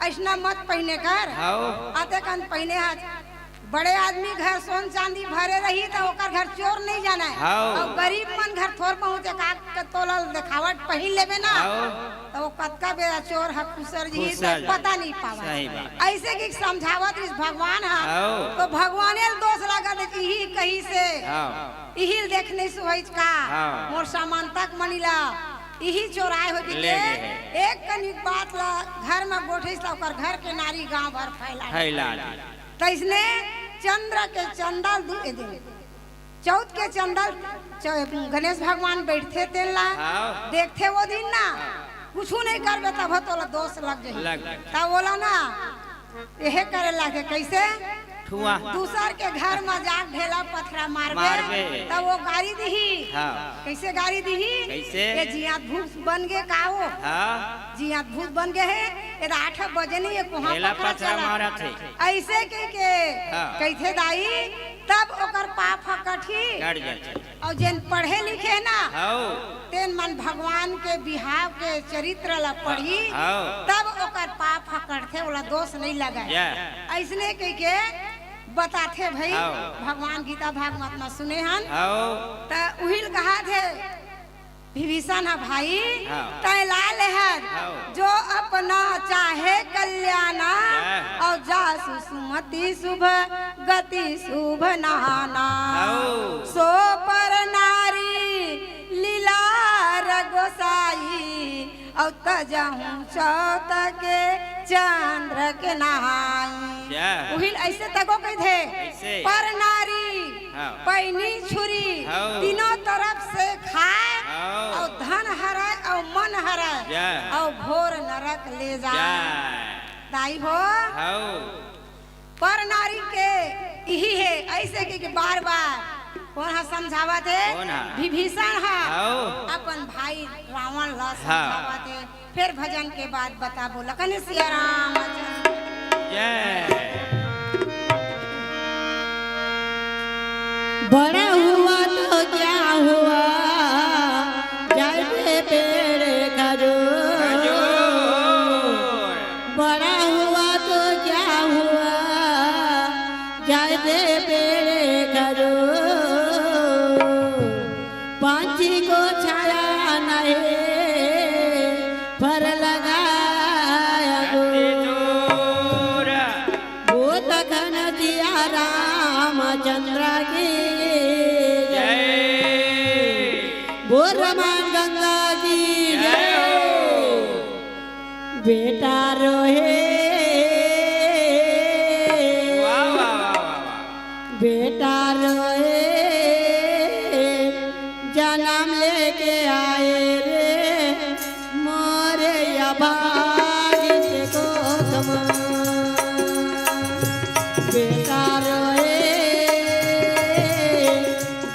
अइसना मत पहिने कर। हाँ। अतेकन पहिने हस। बड़े आदमी घर सोन चांदी भरे रही त ओकर घर चोर नहीं जाने। हाँ। अउ गरीब मन घर थोर बहुत एक आध के तोला देखावट पहिन लेबे ना। हाँ। त ओ कतका बेरा चोर ह खुसर जी खुसर त पता नहीं पावय। सही बात। अइसे कि समझावत रहिस भगवान ह, हाँ। त भगवाने ल दोष लागत हे कि इही कहिसे। हाँ। इही ल देख नहीं सुहइच का? हाँ। मोर समंतक मणि ला इही चोराय होही ले के गे हे। एक कनिक बात ला घर में गोठिस त ओकर घर के नारी गांव भर फैला। फैला दे। तइसने चंद्र के चंदा ल दू, ए दे, चौथ के चंदा ल च-, गणेश भगवान बैठथे तेन ला हाँ। देखथे ओ दिन ना, कुछु नहीं करबे तब तोला दोष लग जाही। लग जाही। त ओला ना एहे करे लागे, कइसे? ठुआ। दूसर के घर म जाके ढेला पथरा मारबे, मारबे। त ओ गारी दिही। हाँ। कइसे गारी दिही? कइसे? ये जियात भूत बन गे का ओ? हाँ। जियात भूत बन गे हे, ये आठ बजे नहीं, ये कोहा ढेला पथरा पथरा चला। मारत हे। अइसे कहिके, हाँ। कहिथे दाई, तब ओकर पाप ह कटही। कट जाथे। अउ जेन पढ़े लिखे हे ना, हौ। तेन मन भगवान के बिहाव के चरित्र ला पढ़ही, हौ। तब ओकर पाप ह कटथे, ओला दोष नहीं लगय। या। अइसने कहिके बताथे भई, हौ। भगवान गीता भागवत म सुने हन, हौ। त उही ल कहाथे, विभीषण ह भाई, हौ। तैं ला लेहस, हौ। जो अपना चाहे कल्याणा, या। अउ जासु सुमति शुभ गति शुभ नाना। हौ। सो पर नारी लीलार गोसाई, अउ तजहूँ चौथ के चंद्र के नहाई। या। उही ल अइसे तको कहिथे, कइसे? पर नारी, हाँ। पैनी छुरी, हाँ। तीनों तरफ से खाय, हाँ। अउ धन हरय, अउ मन हरय, या। अउ घोर नरक ले जाय। या। दाई हो, हाँ। पर नारी के इही हे, अइसे कहिके बार-बार कोन ह समझावत हे? कोन ह? विभीषण ह हाँ। अपन भाई रावण ला हाँ। समझावत हे। फेर भजन के बाद बताबो। लखन सिया रामचंद्र। जय। बड़ा हुआ तो क्या हुआ, जैसे पेड़ खजूर। खजूर। बड़ा हुआ तो क्या हुआ, जैसे पेड़ खजूर। पंछी को छाया नहीं, फर लगाया दूर। अति दूर। वो लखन सिया रामचंद्र की जय। वो रमन गंगा की जय। जय। बेटा रोए, वाह, वाह, वाह, वाह, वाह। बेटा रोए, जन्म लेके आए रे मोरे अभागित गोद म। बेटा रोए,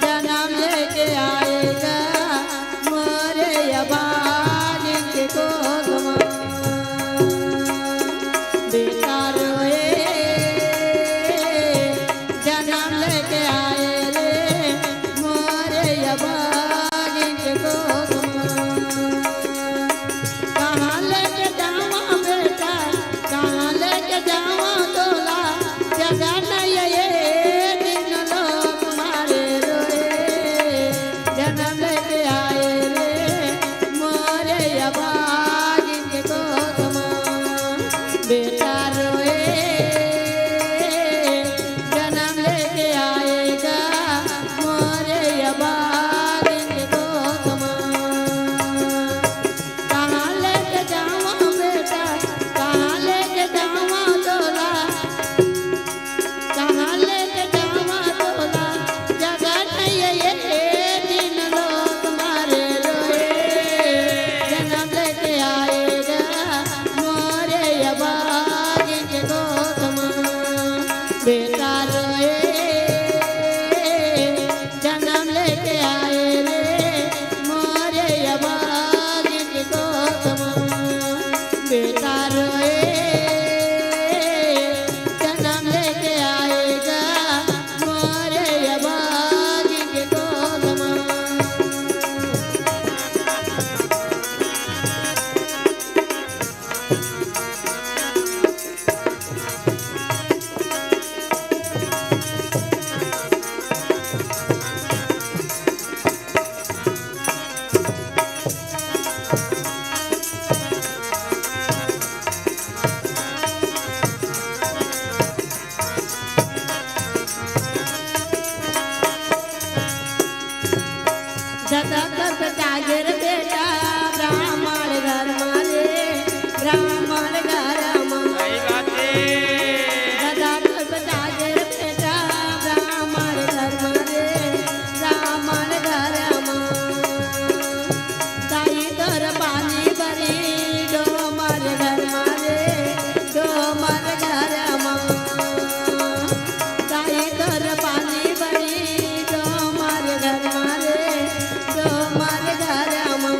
जन्म लेके आए गा मोरे अभागित गोद म। जनम लेके आएगा मोरे अभागी के कोख मा। जदा तब जागे रे बेटा, ब्राह्मण घर मा रे, ब्राह्मण घर मा। सही बात है। जदा तब जागे रे बेटा, ब्राह्मण घर मा रे, ब्राह्मण घर मा। दाई तोर पानी भरी, डोमर घर मा रे, डोमर घर मा। दाई तोर पानी भरी, डोमर घर मा रे, डोमर घर मा।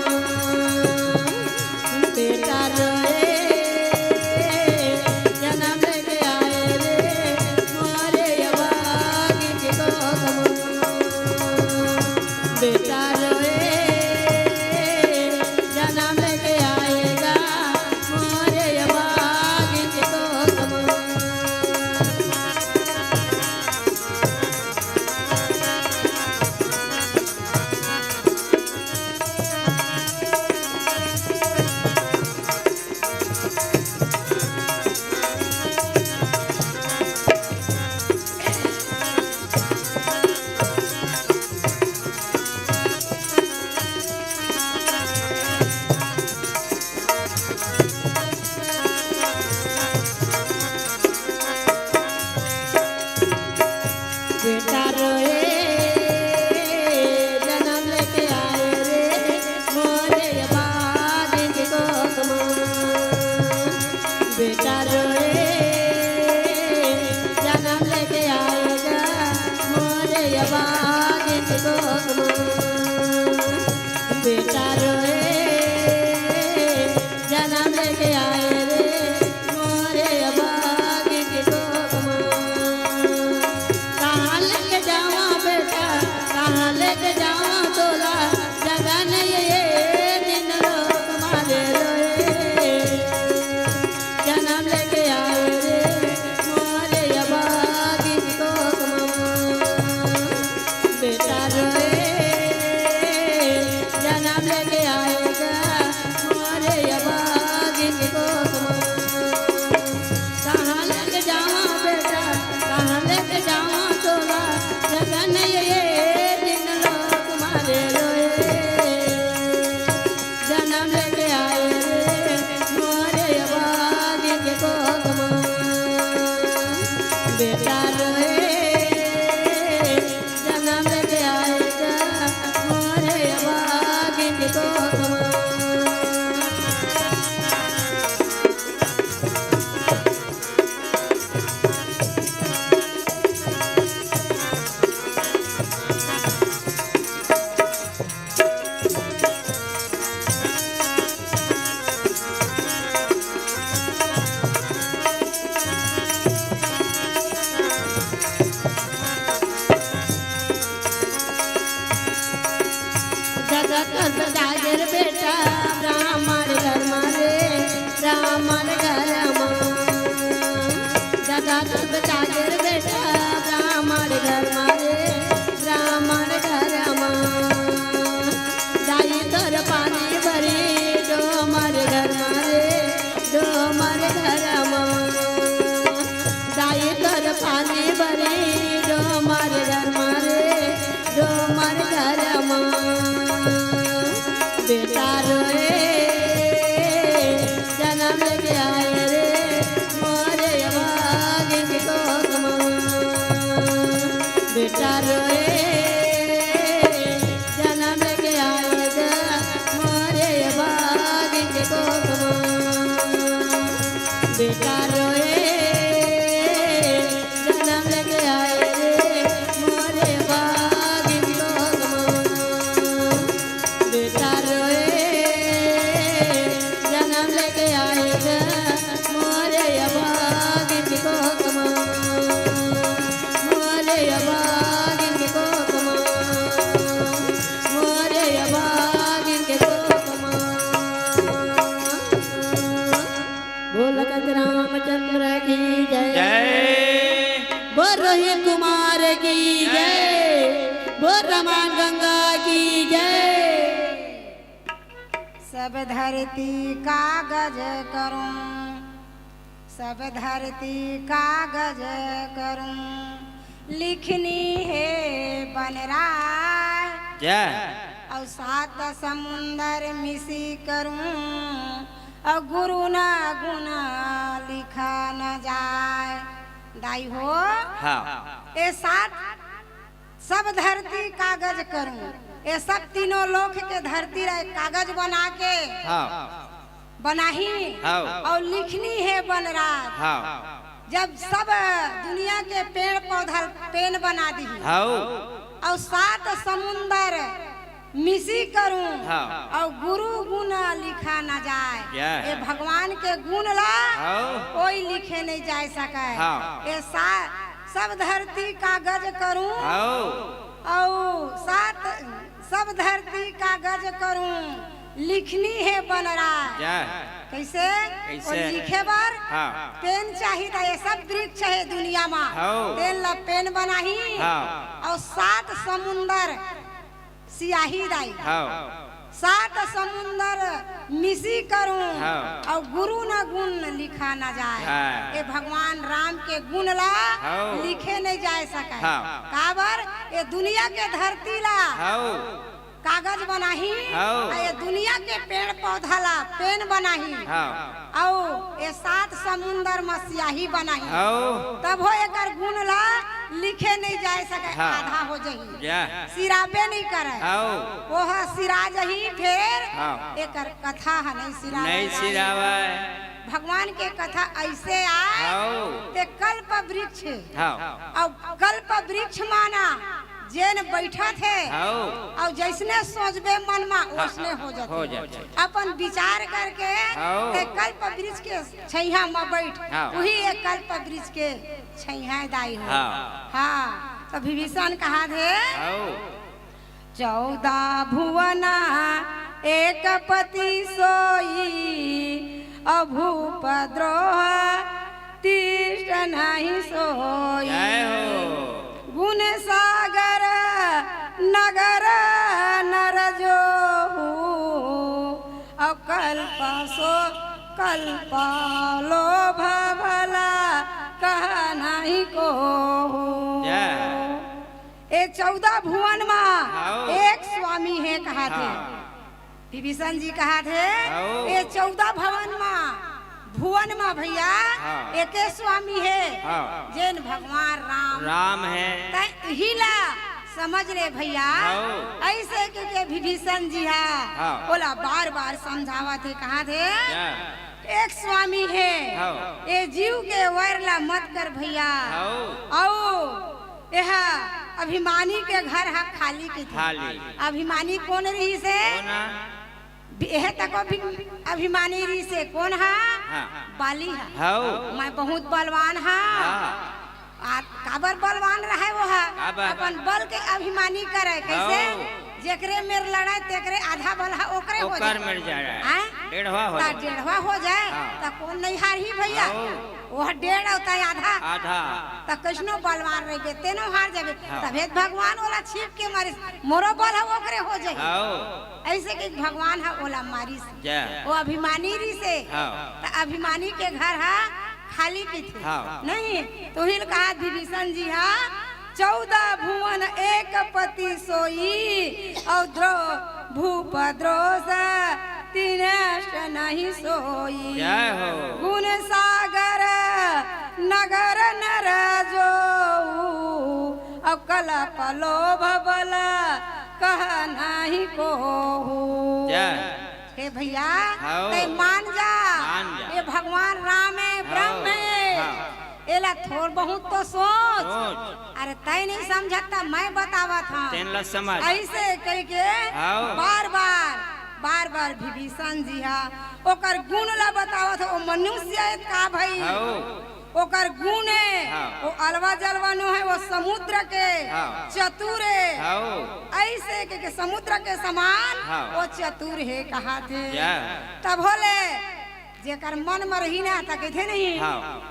बेटा रोए, जनम लेके आए रे, मोरे अभागी के कोख मा। बेटा रोए, जनम लेके आएगा, मोरे अभागी के कोख मा। बेटा रोए, जनम लेके आए रे, मोरे अभागी के कोख मा। बेटा रोए, जनम लेके आएगा, मोरे अभागी के कोख मा। बेटा रोए, जनम लेके आए रे, मोरे अभागी के कोख मा। कहाँ लेके जावा बेटा, कहाँ लेके जावा तोला, जगह नहीं ये दिन लोक मा रे रोए। जनम लेके आए रे, मोरे अभागी के कोख मा। बेटा रोए, जनम लेके आएगा, मोरे अभागी के कोख मा। कहाँ लेके जावा बेटा, कहाँ लेके जावा तोला, जगह नहीं ये दिन लोक मा रे रोए। जनम लेके आए रे, मोरे अभागी के कोख मा। बेटा रोए, जनम लेके आए गा, मोरे अभागी के कोख मा। जगत जागर बेटा, ब्राह्मण घर मा रे, ब्राह्मण घर मा। जगत जागर बेटा, ब्राह्मण घर मा रे, ब्राह्मण घर मा। दाई तोर पानी भरी, डोमर घर मा रे, डोमर घर मा। दाई तोर पानी भरी, डोमर घर मा रे, डोमर घर मा। बेटा रोए, जनम लेके आए रे, मोरे अभागी के कोख मा। बेटा रोए, जनम लेके आए रे, मोरे अभागी के कोख मा। बेटा रोए, जनम लेके आए रे, मोरे अभागी के कोख मा। बेटा रोए, जनम लेके आए रे, रामचंद्र की जय। जय। बोल रोहित कुमार की जय। जय। बोल रमान गंगा की जय। सब धरती कागज करूं, सब धरती कागज करूं, लिखनी हे बनराय। जय। अउ सात समुंदर मिसी करूं, अउ गुरु न गुण लिखा न जाय। दाई हो, हाँ। ए सात सब धरती कागज करूं, ए सब तीनों लोक के धरती ला एक कागज बना के हाँ। बनाही हाँ। अउ लिखनी हे बनराज। हाँ। जब सब दुनिया के पेड़ पौधा पेन बना दिही हाँ। अउ सात समुंदर मिसी करूं हाँ। अउ गुरु गुण लिखा न जाय। क्या है? ए भगवान के गुण ला हाँ। कोई लिखे नहीं जाय सके। हाँ। ए सा-, सब धरती कागज करूं हाँ। अउ सात, सब धरती कागज करूं, लिखनी हे बनराज। क्या है? कैसे? कैसे? ओ लिखे बर हाँ। पेन चाहिए था, ये सब वृक्ष है दुनिया में। हाँ। तेन ला पेन बनाही हाँ। अउ सात समुंदर सियाही दाई। हाँ। सात समुंदर मिसी करूं हाँ। अउ गुरु न गुण लिखा न जाय। हाँ। ए भगवान राम के गुण ला हाँ। लिखे नहीं जाय सके। हाँ। काबर? ए दुनिया के धरती ला हाँ। कागज बनाही हाँ। अउ ए दुनिया के पेड़ पौधा ला पेन बनाही हाँ। अउ ए सात समुंदर म सियाही बनाही हाँ। तभो एकर गुण ला लिखे नहीं जाय सके। हाँ। आधा हो जही। जा। सिराबे नहीं करे। हाँ। ओह सिरा जही फेर हाँ। एकर कथा ह नहीं सिरावे। नहीं सिरावे। भगवान के कथा ऐसे आय हाँ। ते कल्प वृक्ष हाँ। अउ कल्प वृक्ष माना जेन बैठत हे हाँ। अउ जैसने सोचबे मन मा हाँ। ओसने हो जाथे। हो जाथे। अपन विचार करके हाँ। ते कल्प वृक्ष के छैया मा बैठ हाँ। उही एक कल्प वृक्ष के छैया दाई हो। हाँ। हाँ। तो विभीषण कहा थे हाँ। चौदह भुवन एक पति सोई, अभूप द्रोह तिष्ठ नहीं सोई। जय हो। गुण सागर नगर नर जोहू, अउ कल्प सो कल्प लोभ भला कहा नहीं कोहू। जय हो। ए चौदह भुवन मा हाओ। एक स्वामी हे कहा थे। हाँ। विभीषण जी कहा थे, हाओ। ए चौदह भवन मा, भुवन मा भैया, हाँ। एके स्वामी हे, हाँ। जेन भगवान राम। राम हे। तै इही ला समझ ले भैया, हाओ। ऐसे के, के विभीषण जी हा, हाँ। ओला बार बार समझावत हे, कहा थे, क्या? एक स्वामी हे, हाओ। ए जीव के वैर ला मत कर भैया, हाओ। अउ एहा अभिमानी के घर हा खाली कहिथे। खाली। अभिमानी कोन रिहिस हे? कोन हा? एह तको भी अभिमानी रिहिस हे। कोन हा? हाँ। बाली हा। हाओ। मैं बहुत बलवान हा। हाँ। आ, काबर बलवान रहय वो हा? काबर? अपन बल के अभिमानी करय। कैसे? हाओ। जेकरे मेर लड़य तेकरे आधा बल हा ओकरे हो ओकर जाय। मेर जाय। आय? डेढ़वा हो ता जाय। डेढ़वा हो जाय, हाँ। ता कोन नहीं हारही भैया? हाओ। ओह डेढ़ अउ तैं आधा। आधा। त कइसनो बलवान रहिबे, तेनो हार जाबे। हाँ। तभे त भगवान ओला छीप के मारिस, मोरो बल ह ओकरे हो जाही। हाँ। अइसे कहिके भगवान ह ओला मारिस। जय। ओ अभिमानी रिहिसे। हाँ। त अभिमानी के घर ह खाली कहिथे। हाँ। नहीं, त उही ल कहा विभीषण जी ह चौदह भुवन एक पति सोई, अउ द्रो-, भूप द्रोष तिनष्ट नहीं सोई। जय हो। गुण सागर नगर नर जोऊ, अउ कलप लोभ बल कह नहीं कोहू। जय। हे भैया, हाओ। तै मान जा। मान जा। ये भगवान राम हे, हाओ। ब्रह्म हे। हाँ। एला थोर बहुत तो सोच। सोच। अरे तै नहीं समझत त मैं बतावत हंव। तेन ला समझ। अइसे कहिके हाओ। बार बार, बार बार विभीषण जी हा ओकर गुण ला बतावत हे। ओ मनुष्य हे का भई? हाओ। ओकर गुण हे, हाँ। ओ अलवा जलवा नो हे, ओ समुद्र के हाँ। चतुर हे। हाओ। अइसे कहिके समुद्र के समान हाँ। ओ चतुर हे कहा थे। या। तभो ले जेकर मन म रही ना, त कहिथे नहीं। हाँ।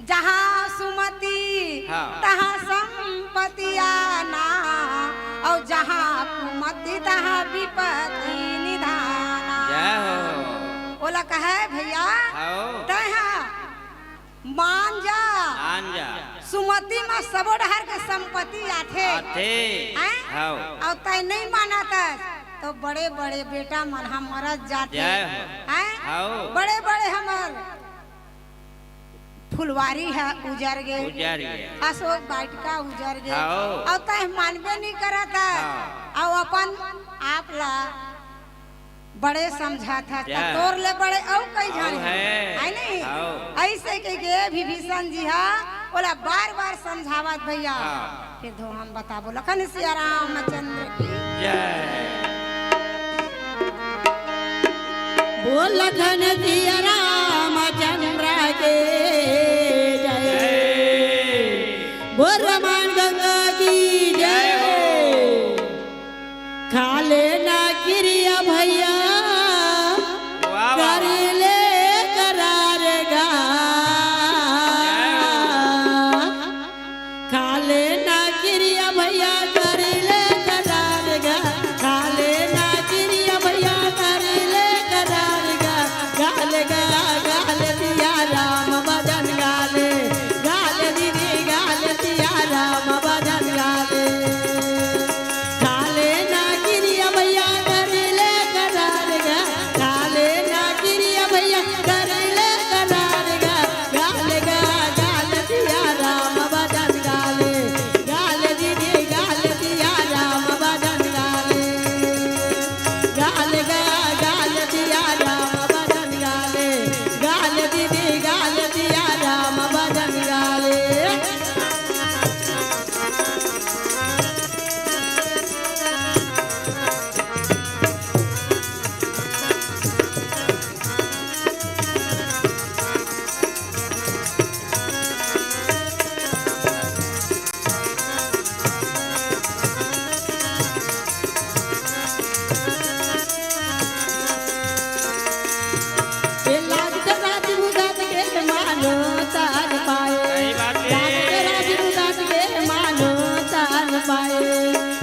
जहाँ सुमति, हाँ। तहाँ संपत्ति आना, अउ जहाँ कुमति, तहाँ विपत्ति निधाना। जय हो। ओला कहे, भैया, हाँ। तैं हा मान जा। मान जा। सुमति म सबो डहर के संपत्ति आथे। आथे। हैं? हाँ। अउ तैं नहीं मानत हस, त बड़े-बड़े बेटा मन ह मरत जाथे। जय हो। हैं? हाँ। बड़े-बड़े हमर फुलवारी ह उजर गे, उजर गे। अशोक वाटिका उजर गे, हाँ। अउ तैं मानबे नहीं करत हस, हाँ। अउ अपन आप ला बड़े समझत हस, त जय। तोर ले बड़े अउ कई झन हे, हे। हे नहीं? हाँ। अइसे कहिके विभीषण जी ह ओला बार-बार समझावत भैया। हाँ। फिर दो हम बताबो, लखन सिया रामचंद्र की। जय। बोल लखन सिया रामचंद्र के जय। जय। बोल रमान गंगा की जय। जय हो। खा लेना किरिया भैया, वाह, वाह, कर वाह। ले करार गा। खा लेना किरिया भैया, कर ले करार गा। खा लेना किरिया भैया, कर ले करार गा। गाल गा, गाल दिया राम भजन गाले। गाल दीदी, गाल दिया राम भजन गाले। खा लेना किरिया भैया, कर ले करार गा। खा लेना किरिया भैया, कर ले करार गा। गाल गा, गाल दिया राम भजन गाले। गाल दीदी, गाल दिया राम भजन गाले। गाल गा, गाल दिया राम भजन गाले। गाल दीदी, गाल दिया राम भजन गाले। ए लागत राज मुगत के मानो तार पाए। सही बात है। लागत राज मुगत के मानो तार पाए।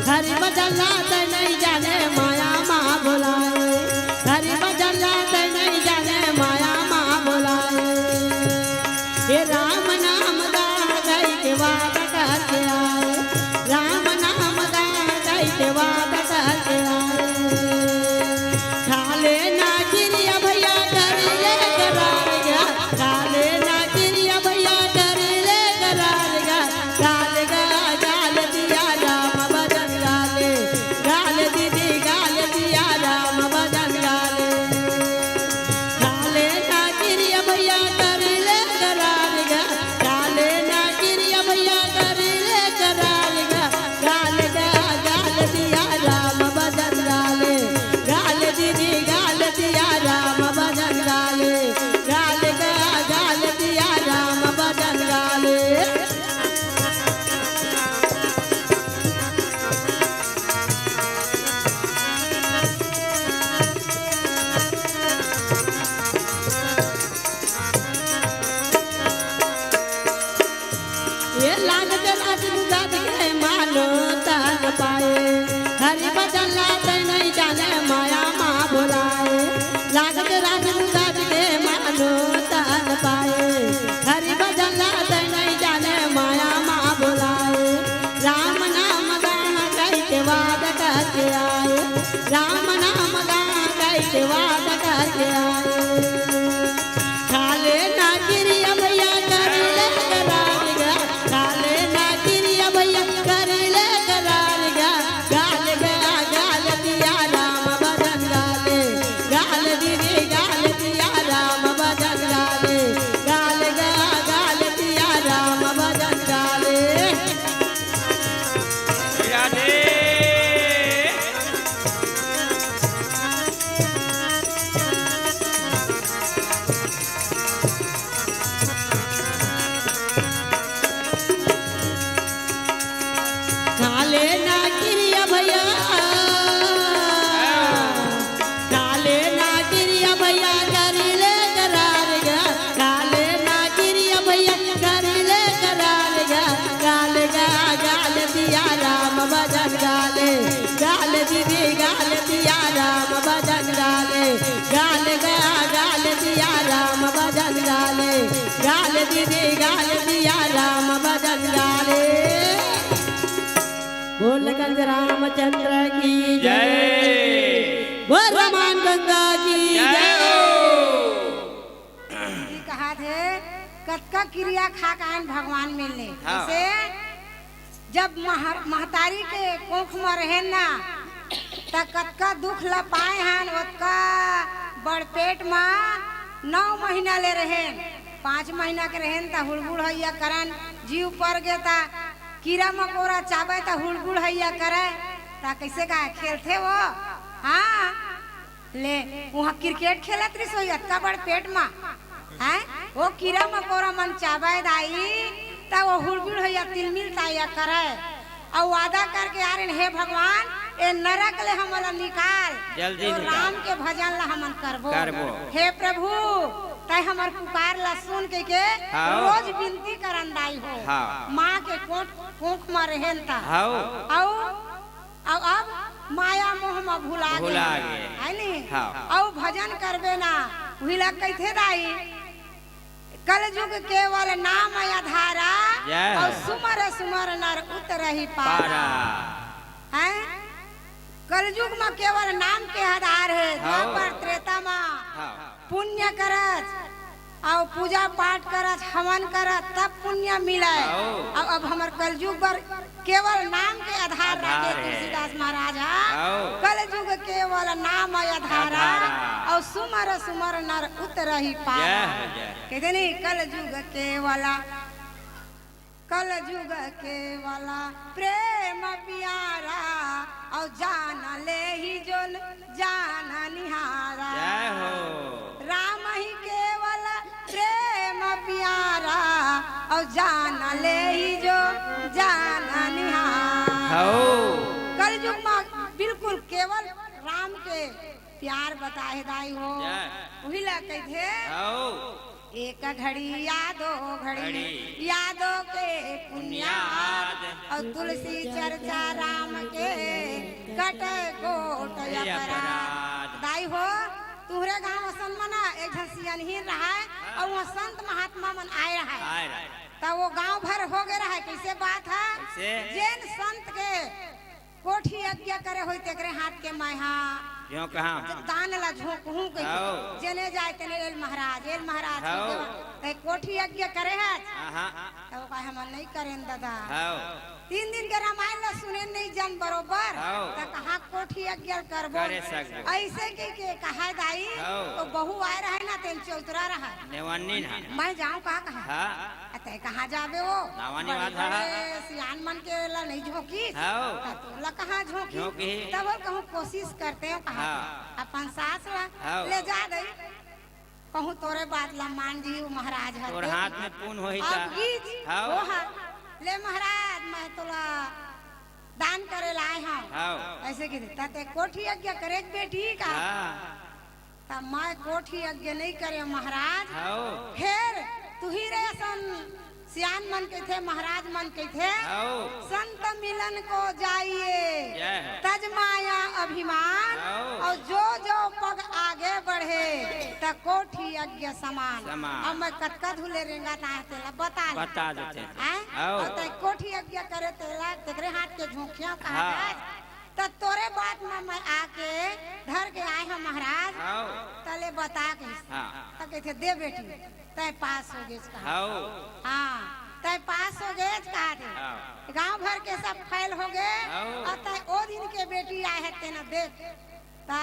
हरि भजन ला तैं नहीं जाने माया मा भुलाए। हरि भजन ला तैं नहीं जाने माया मा भुलाए। हे राम नाम गान गाई के वादा करके आए। राम नाम गान गाई के वादा करके आए। खा लेना किरिया भैया, कर ले करार गा। खा लेना किरिया भैया, कर ले करार गा। गाल गा, गाल दिया राम भजन गाले। गाल दीदी, गाल दिया राम भजन गाले। गाले ना किरिया भैया, कर ले करार गा। गाले ना किरिया भैया, कर ले करार गा। गाल गा, गाल दिया राम भजन गाले। गाल दीदी, गाल दिया राम भजन गाले। गाल गा, गाल दिया राम भजन गाले। ये लागत राज मुगत के मानो तन पाए। हरि भजन ला तैं नहीं जाने माया मा भुलाए। लागत राज मुगत के मानो तन पाए। हरि भजन ला तैं नहीं जाने माया मा भुलाए। राम नाम गान गाई के वादा करके आए। राम नाम गान गाई के वादा करके आए। खा लेना किरिया भैया, कर ले करार गा। खा लेना किरिया भैया, कर ले करार गा। गाल गा, गाल दिया राम भजन गाले। गाल दीदी, गाल दिया राम भजन गाले। गाल गा, गाल दिया राम भजन गाले। राधे। खा लेना किरिया भैया, खा लेना किरिया भैया, कर ले गाल दीदी गाल दिया राम भजन गाले। बोल गंज रामचंद्र की जय। बोल रमान गंगा की जय। जी कहा थे, कतका किरिया खा कान भगवान मिलने। हाँ। जैसे जब मह-, महतारी के कोख म रहेन ना, त कतका दुख ल पाए हन, ओतका बड़ पेट म नौ महीना ले रहेन। पाँच महीना के रहेन त हुड़बुड़ हैया करन, जीव पर गे त कीरा मकोरा चाबे त हुड़बुड़ हैया करे, त कइसे का खेलथे वो? हाँ। ले, उहाँ क्रिकेट खेलत रहिस होही अतका बड़ पेट म, हैं? वो कीरा मकोरा मन चाबय दाई, त वो हुड़बुड़ होइया तिलमिल ताया करय। अउ वादा करके आ रहिन, "हे भगवान, ए नरक ले हमन ला निकाल, जल्दी तो निकाल। राम के भजन ला हमन करबो। करबो। हे प्रभु, तैं हमर पुकार ला सुन के, के हाँ। रोज विनती करन दाई हो।" हाँ। माँ के कोख, कोख म रहेन त। हाँ। अउ अउ अब माया मोह म भुला भुला गे। गे। है नी? हाँ। अउ भजन करबे ना, उही ला कहिथे दाई, "कलजुग केवल नाम आधारा, जय हो। अउ सुमर सुमर नर उतरहि पारा।" पारा। हैं? कलजुग म केवल नाम के आधार हे, हाँ। द्वापर त्रेता म हाँ। पुण्य करत अउ पूजा पाठ करत, हवन करत, तब पुण्य मिलय। हाँ। अउ अब हमर कलजुग बर केवल नाम के आधार आधार राखे हे। तुलसीदास महाराज ह। हाँ। कलजुग केवल नाम आधारा, आधारा। अउ सुमर सुमर नर उतरहि पारा। जय हो, जय। कहिथे नी, कलजुग केवल कलजुग केवल प्रेम प्यारा, अउ जान लेहि जो जान निहारा। जय हो। राम ही केवल प्रेम प्यारा, अउ जान लेहि जो जान निहारा। हो। कलजुग म बिल्कुल केवल राम के प्यार बताए दाई हो। जय। उही ला कहिथे। हो। एक घड़ी या दो घड़ी, घड़ी। यादों के पुण्याद, पुण्याद। अउ तुलसी चर्चा राम के, कटे कोट हे अपराध। अपराध। दाई हो, तुहरे गांव असन म ना एक झन सियनहीन रहय, हाँ। अउ उहाँ संत महात्मा मन आए रहय। आए रहय। त वो गांव भर हो गे रहय, कइसे बात हे? कइसे? जेन संत के कोठी यज्ञ करे होही तेकरे हाथ के मैं हा। क्यों कहाँ? दान ला झोंकहूँ कहिके। हव। जेने जाय तेने, "एल महाराज, एल महाराज," हव। कहिके तैं कोठी यज्ञ करे हस? हाँ, हाँ। त वो कहे, "हमन नइ करेन ददा।" हव। तीन दिन के रामायण ला सुनेन नइ जान बरोबर, हव। त कहाँ कोठी यज्ञ ल करबो? करे सकबो। अइसे कहिके कहे दाई, हव। त बहू आय रहय ना, तेन चौतरा रहय। नेवन्नी ना। मैं जाऊँ का कहे? हाँ। अ, तैं कहाँ जाबे वो? नावा निवास बड़े-बड़े हा। सियान मन के ला नइ झोंकिस? हव। त तोला कहाँ झोंकी? झोंकी। तब बोल कहूँ कोशिश करते हो कहाँ हाँ। के? अपन सास ला हव। ले जा दई। कहूँ तोरे बात ला मान जी वो महाराज हर तोर दे। हाथ में पुन होही अब ता। गीत हव। वो हा, "ले महाराज, मैं तोला दान करे ला आए हँव।" हव। अइसे कहिथे, "त तैं कोठी यज्ञ करे बेटी का?" हाँ। त मैं कोठी यज्ञ नइ करे महाराज। हव। फेर तुही रे असन सियान मन कहिथे, महाराज मन कहिथे, हव। संत मिलन को जाइए, जय हो। तज माया अभिमान, हव। अउ जो जो पग आगे बढ़े, त कोठी यज्ञ समान। समान। अब मैं कतका धुले रेंगत आए तेला बता ले। बता देते हैं। हैं? हव। अउ तैं कोठी यज्ञ करे तेला, तेकरे हाथ के झोंकिया कहा हाँ। जाए? त तोरे बात म मैं आके धर के आए हँव महाराज, हव। त ले बता कहिस। हाँ। त कहिथे, "दे बेटी, तैं पास हो गेस," कहा। हव। हाँ, "तैं पास हो गेस," कहा थे। हव। गाँव भर के सब फेल हो गे, हव। अउ तैं ओ दिन के बेटी आए हे तेन देख। त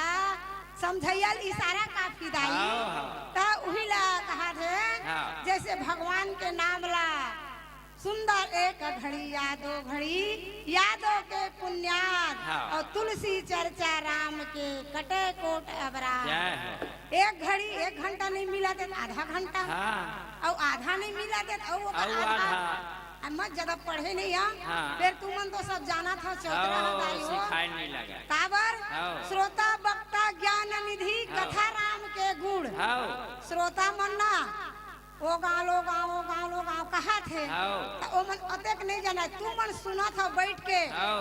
समझइया ल इशारा काफी दाई। हव, हव। त उही ला कहा थे, हव। जइसे भगवान के नाम ला सुंदर एक घड़ी या दो घड़ी, यादों के पुण्याद हाँ। अउ तुलसी चर्चा राम के, कटे कोट अपराध। जय हो। एक घड़ी, एक घंटा नइ मिलत हे त आधा घंटा, हाँ। अउ आधा नइ मिलत हे त अउ ओकर अउ आधा। आधा। अउ मैं ज्यादा पढ़े नइ हँव, हाँ। फेर तुमन तो सब जानत हव, चौतरा हव, हव, दाई हो। सिखाए नइ लगे। काबर? हव। श्रोता वक्ता ज्ञान निधि हव। कथा राम के गुण। हव। श्रोता मन ना ओ गाँव, ओ गाँव, ओ गाँव, ओ गाँव कहत हे। हव। त ओमन अतेक नइ जानय, तुमन सुनत हव बइठ के। हव।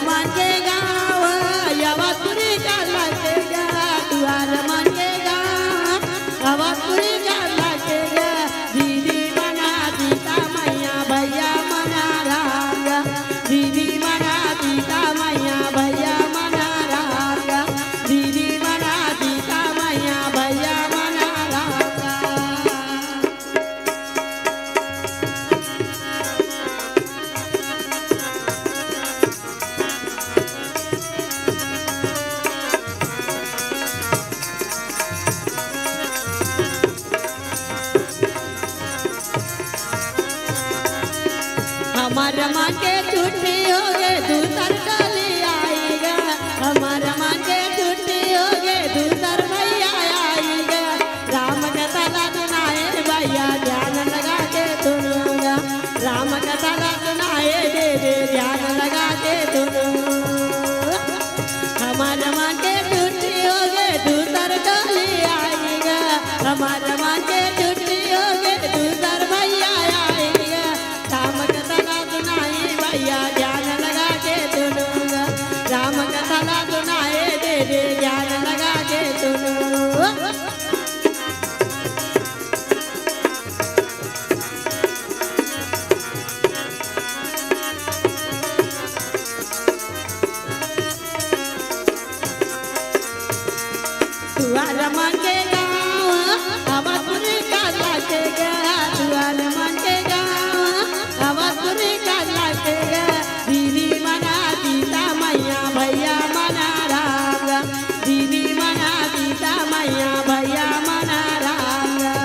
मन के गाँव, अवधपुरी का लगे गा, दुआर मन के गाँव, अवधपुरी का लगे गा। दीदी मना सीता मैया, भैया मना राम गा। दीदी मना सीता मैया, भैया मना राम गा। दीदी मना सीता मैया, भैया मना राम गा। हमर मन के छुट्टी होगे, दूसर कली आइगा। हमर मन के छुट्टी होगे, दूसर भैया आइगा। राम कथा ला सुनाए भैया, ध्यान लगा के सुनूंगा। राम कथा ला सुनाए दे दे, ध्यान लगा के सुनूंगा। हमर मन के छुट्टी होगे, दूसर कली आइगा। हमर मन के छुट्टी होगे, दूसर भैया आइगा। राम कथा ला सुनाए भैया, ध्यान लगा के सुनूंगा। राम कथा ला सुनाए दे दे, ध्यान लगा के सुनूंगा। दुआर मन के गाँव, अवधपुरी का लगे गा। दुआर मन के गाँव, अवधपुरी का लगे गा। दीदी मना सीता मैया, भैया मना राम गा। दीदी मना सीता मैया, भैया मना राम गा।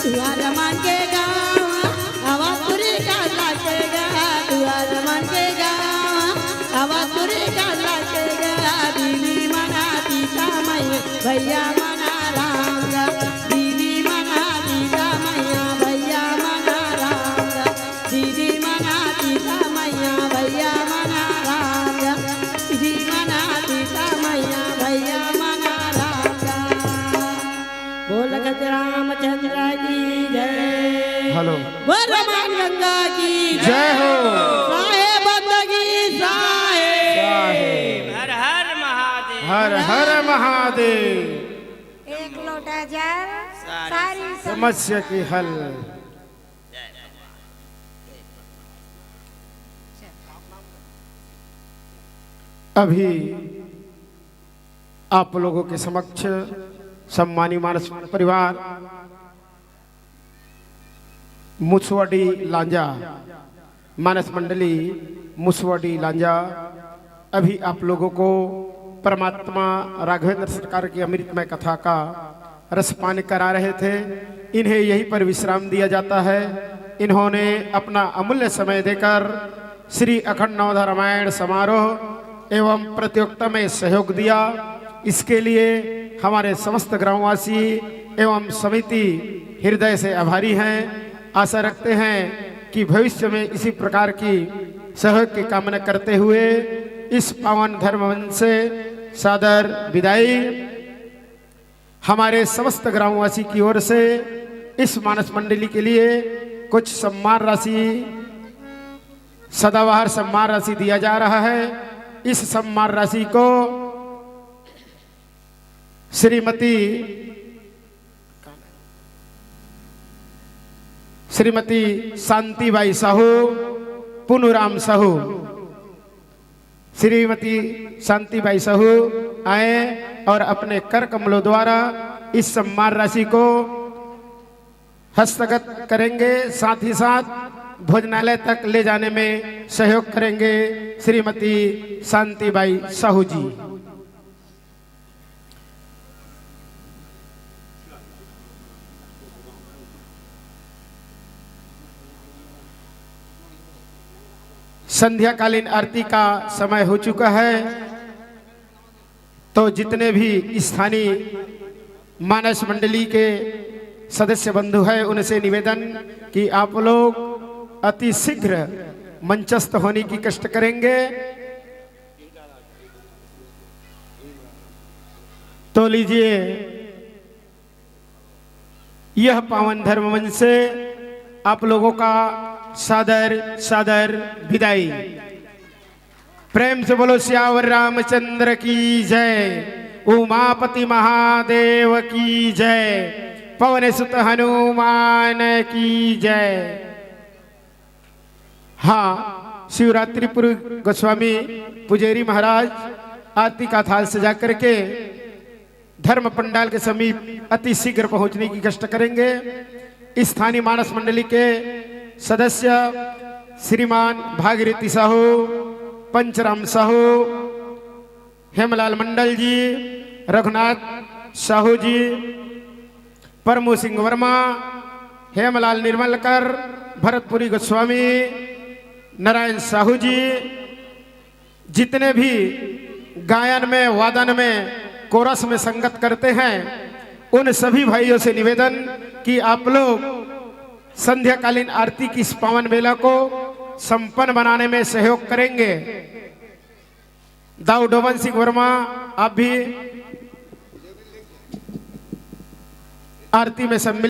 दुआर मन के गाँव, अवधपुरी का लगे गा। दुआर मन के गाँव, अवधपुरी का लगे गा। दीदी मना सीता मैया, भैया मना राम गा। दीदी मना सीता मैया, भैया मना राम गा। दीदी मना सीता मैया, भैया मना राम गा। दीदी मना सीता मैया, भैया मना राम गा। बोल गज रामचंद्र की जय। हेलो। बोल रमान गंगा की जय हो। साहेब बंदो की साहेब। साहेब। हर हर महादेव। हर हर महादेव। एक लोटा जल, सारी सारी सम- समस्या की हल। अभी आप लोगों के समक्ष सम्मानी मानस परिवार मुसवाडी लांजा, मानस मंडली मुसवाडी लांजा अभी आप लोगों को परमात्मा राघवेंद्र सरकार की अमृतमय कथा का रसपान करा रहे थे। इन्हें यहीं पर विश्राम दिया जाता है। इन्होंने अपना अमूल्य समय देकर श्री अखंड नवधा रामायण समारोह एवं प्रतियोगिता में सहयोग दिया। इसके लिए हमारे समस्त ग्रामवासी एवं समिति हृदय से आभारी हैं। आशा रखते हैं कि भविष्य में इसी प्रकार की सहयोग की कामना करते हुए इस पावन धर्म मंच से सादर विदाई। हमारे समस्त ग्रामवासी की ओर से इस मानस मंडली के लिए कुछ सम्मान राशि, सदाबहार सम्मान राशि दिया जा रहा है। इस सम्मान राशि को श्रीमती, श्रीमती शांतिबाई साहू, पुनुराम साहू, श्रीमती शांतिबाई साहू आए और अपने कर कमलों द्वारा इस सम्मान राशि को हस्तगत करेंगे, साथ ही साथ भोजनालय तक ले जाने में सहयोग करेंगे श्रीमती शांतिबाई साहू जी। संध्याकालीन आरती का समय हो चुका है, तो जितने भी स्थानीय मानस मंडली के सदस्य बंधु हैं, उनसे निवेदन कि आप लोग अति शीघ्र मंचस्थ होने की कष्ट करेंगे। तो लीजिए, यह पावन धर्म मंच से आप लोगों का सादर सादर विदाई। प्रेम से बोलो सियावर रामचंद्र की जय, उमापति महादेव की जय, पवन सुत हनुमान की जय। हाँ, शिवरात्रि पूर्व गोस्वामी पुजेरी महाराज आरती का थाल सजा करके धर्म पंडाल के समीप अति शीघ्र पहुंचने की कष्ट करेंगे। स्थानीय मानस मंडली के सदस्य श्रीमान भागीरथी साहू, पंचराम साहू, हेमलाल मंडल जी, रघुनाथ साहू जी, परमू सिंह वर्मा, हेमलाल निर्मलकर, भरतपुरी गोस्वामी, नारायण साहू जी, जितने भी गायन में, वादन में, कोरस में संगत करते हैं, उन सभी भाइयों से निवेदन कि आप लोग संध्याकालीन आरती की इस पावन बेला को संपन्न बनाने में सहयोग करेंगे। दाऊ डोमन सिंह वर्मा, आप भी आरती में सम्मिलित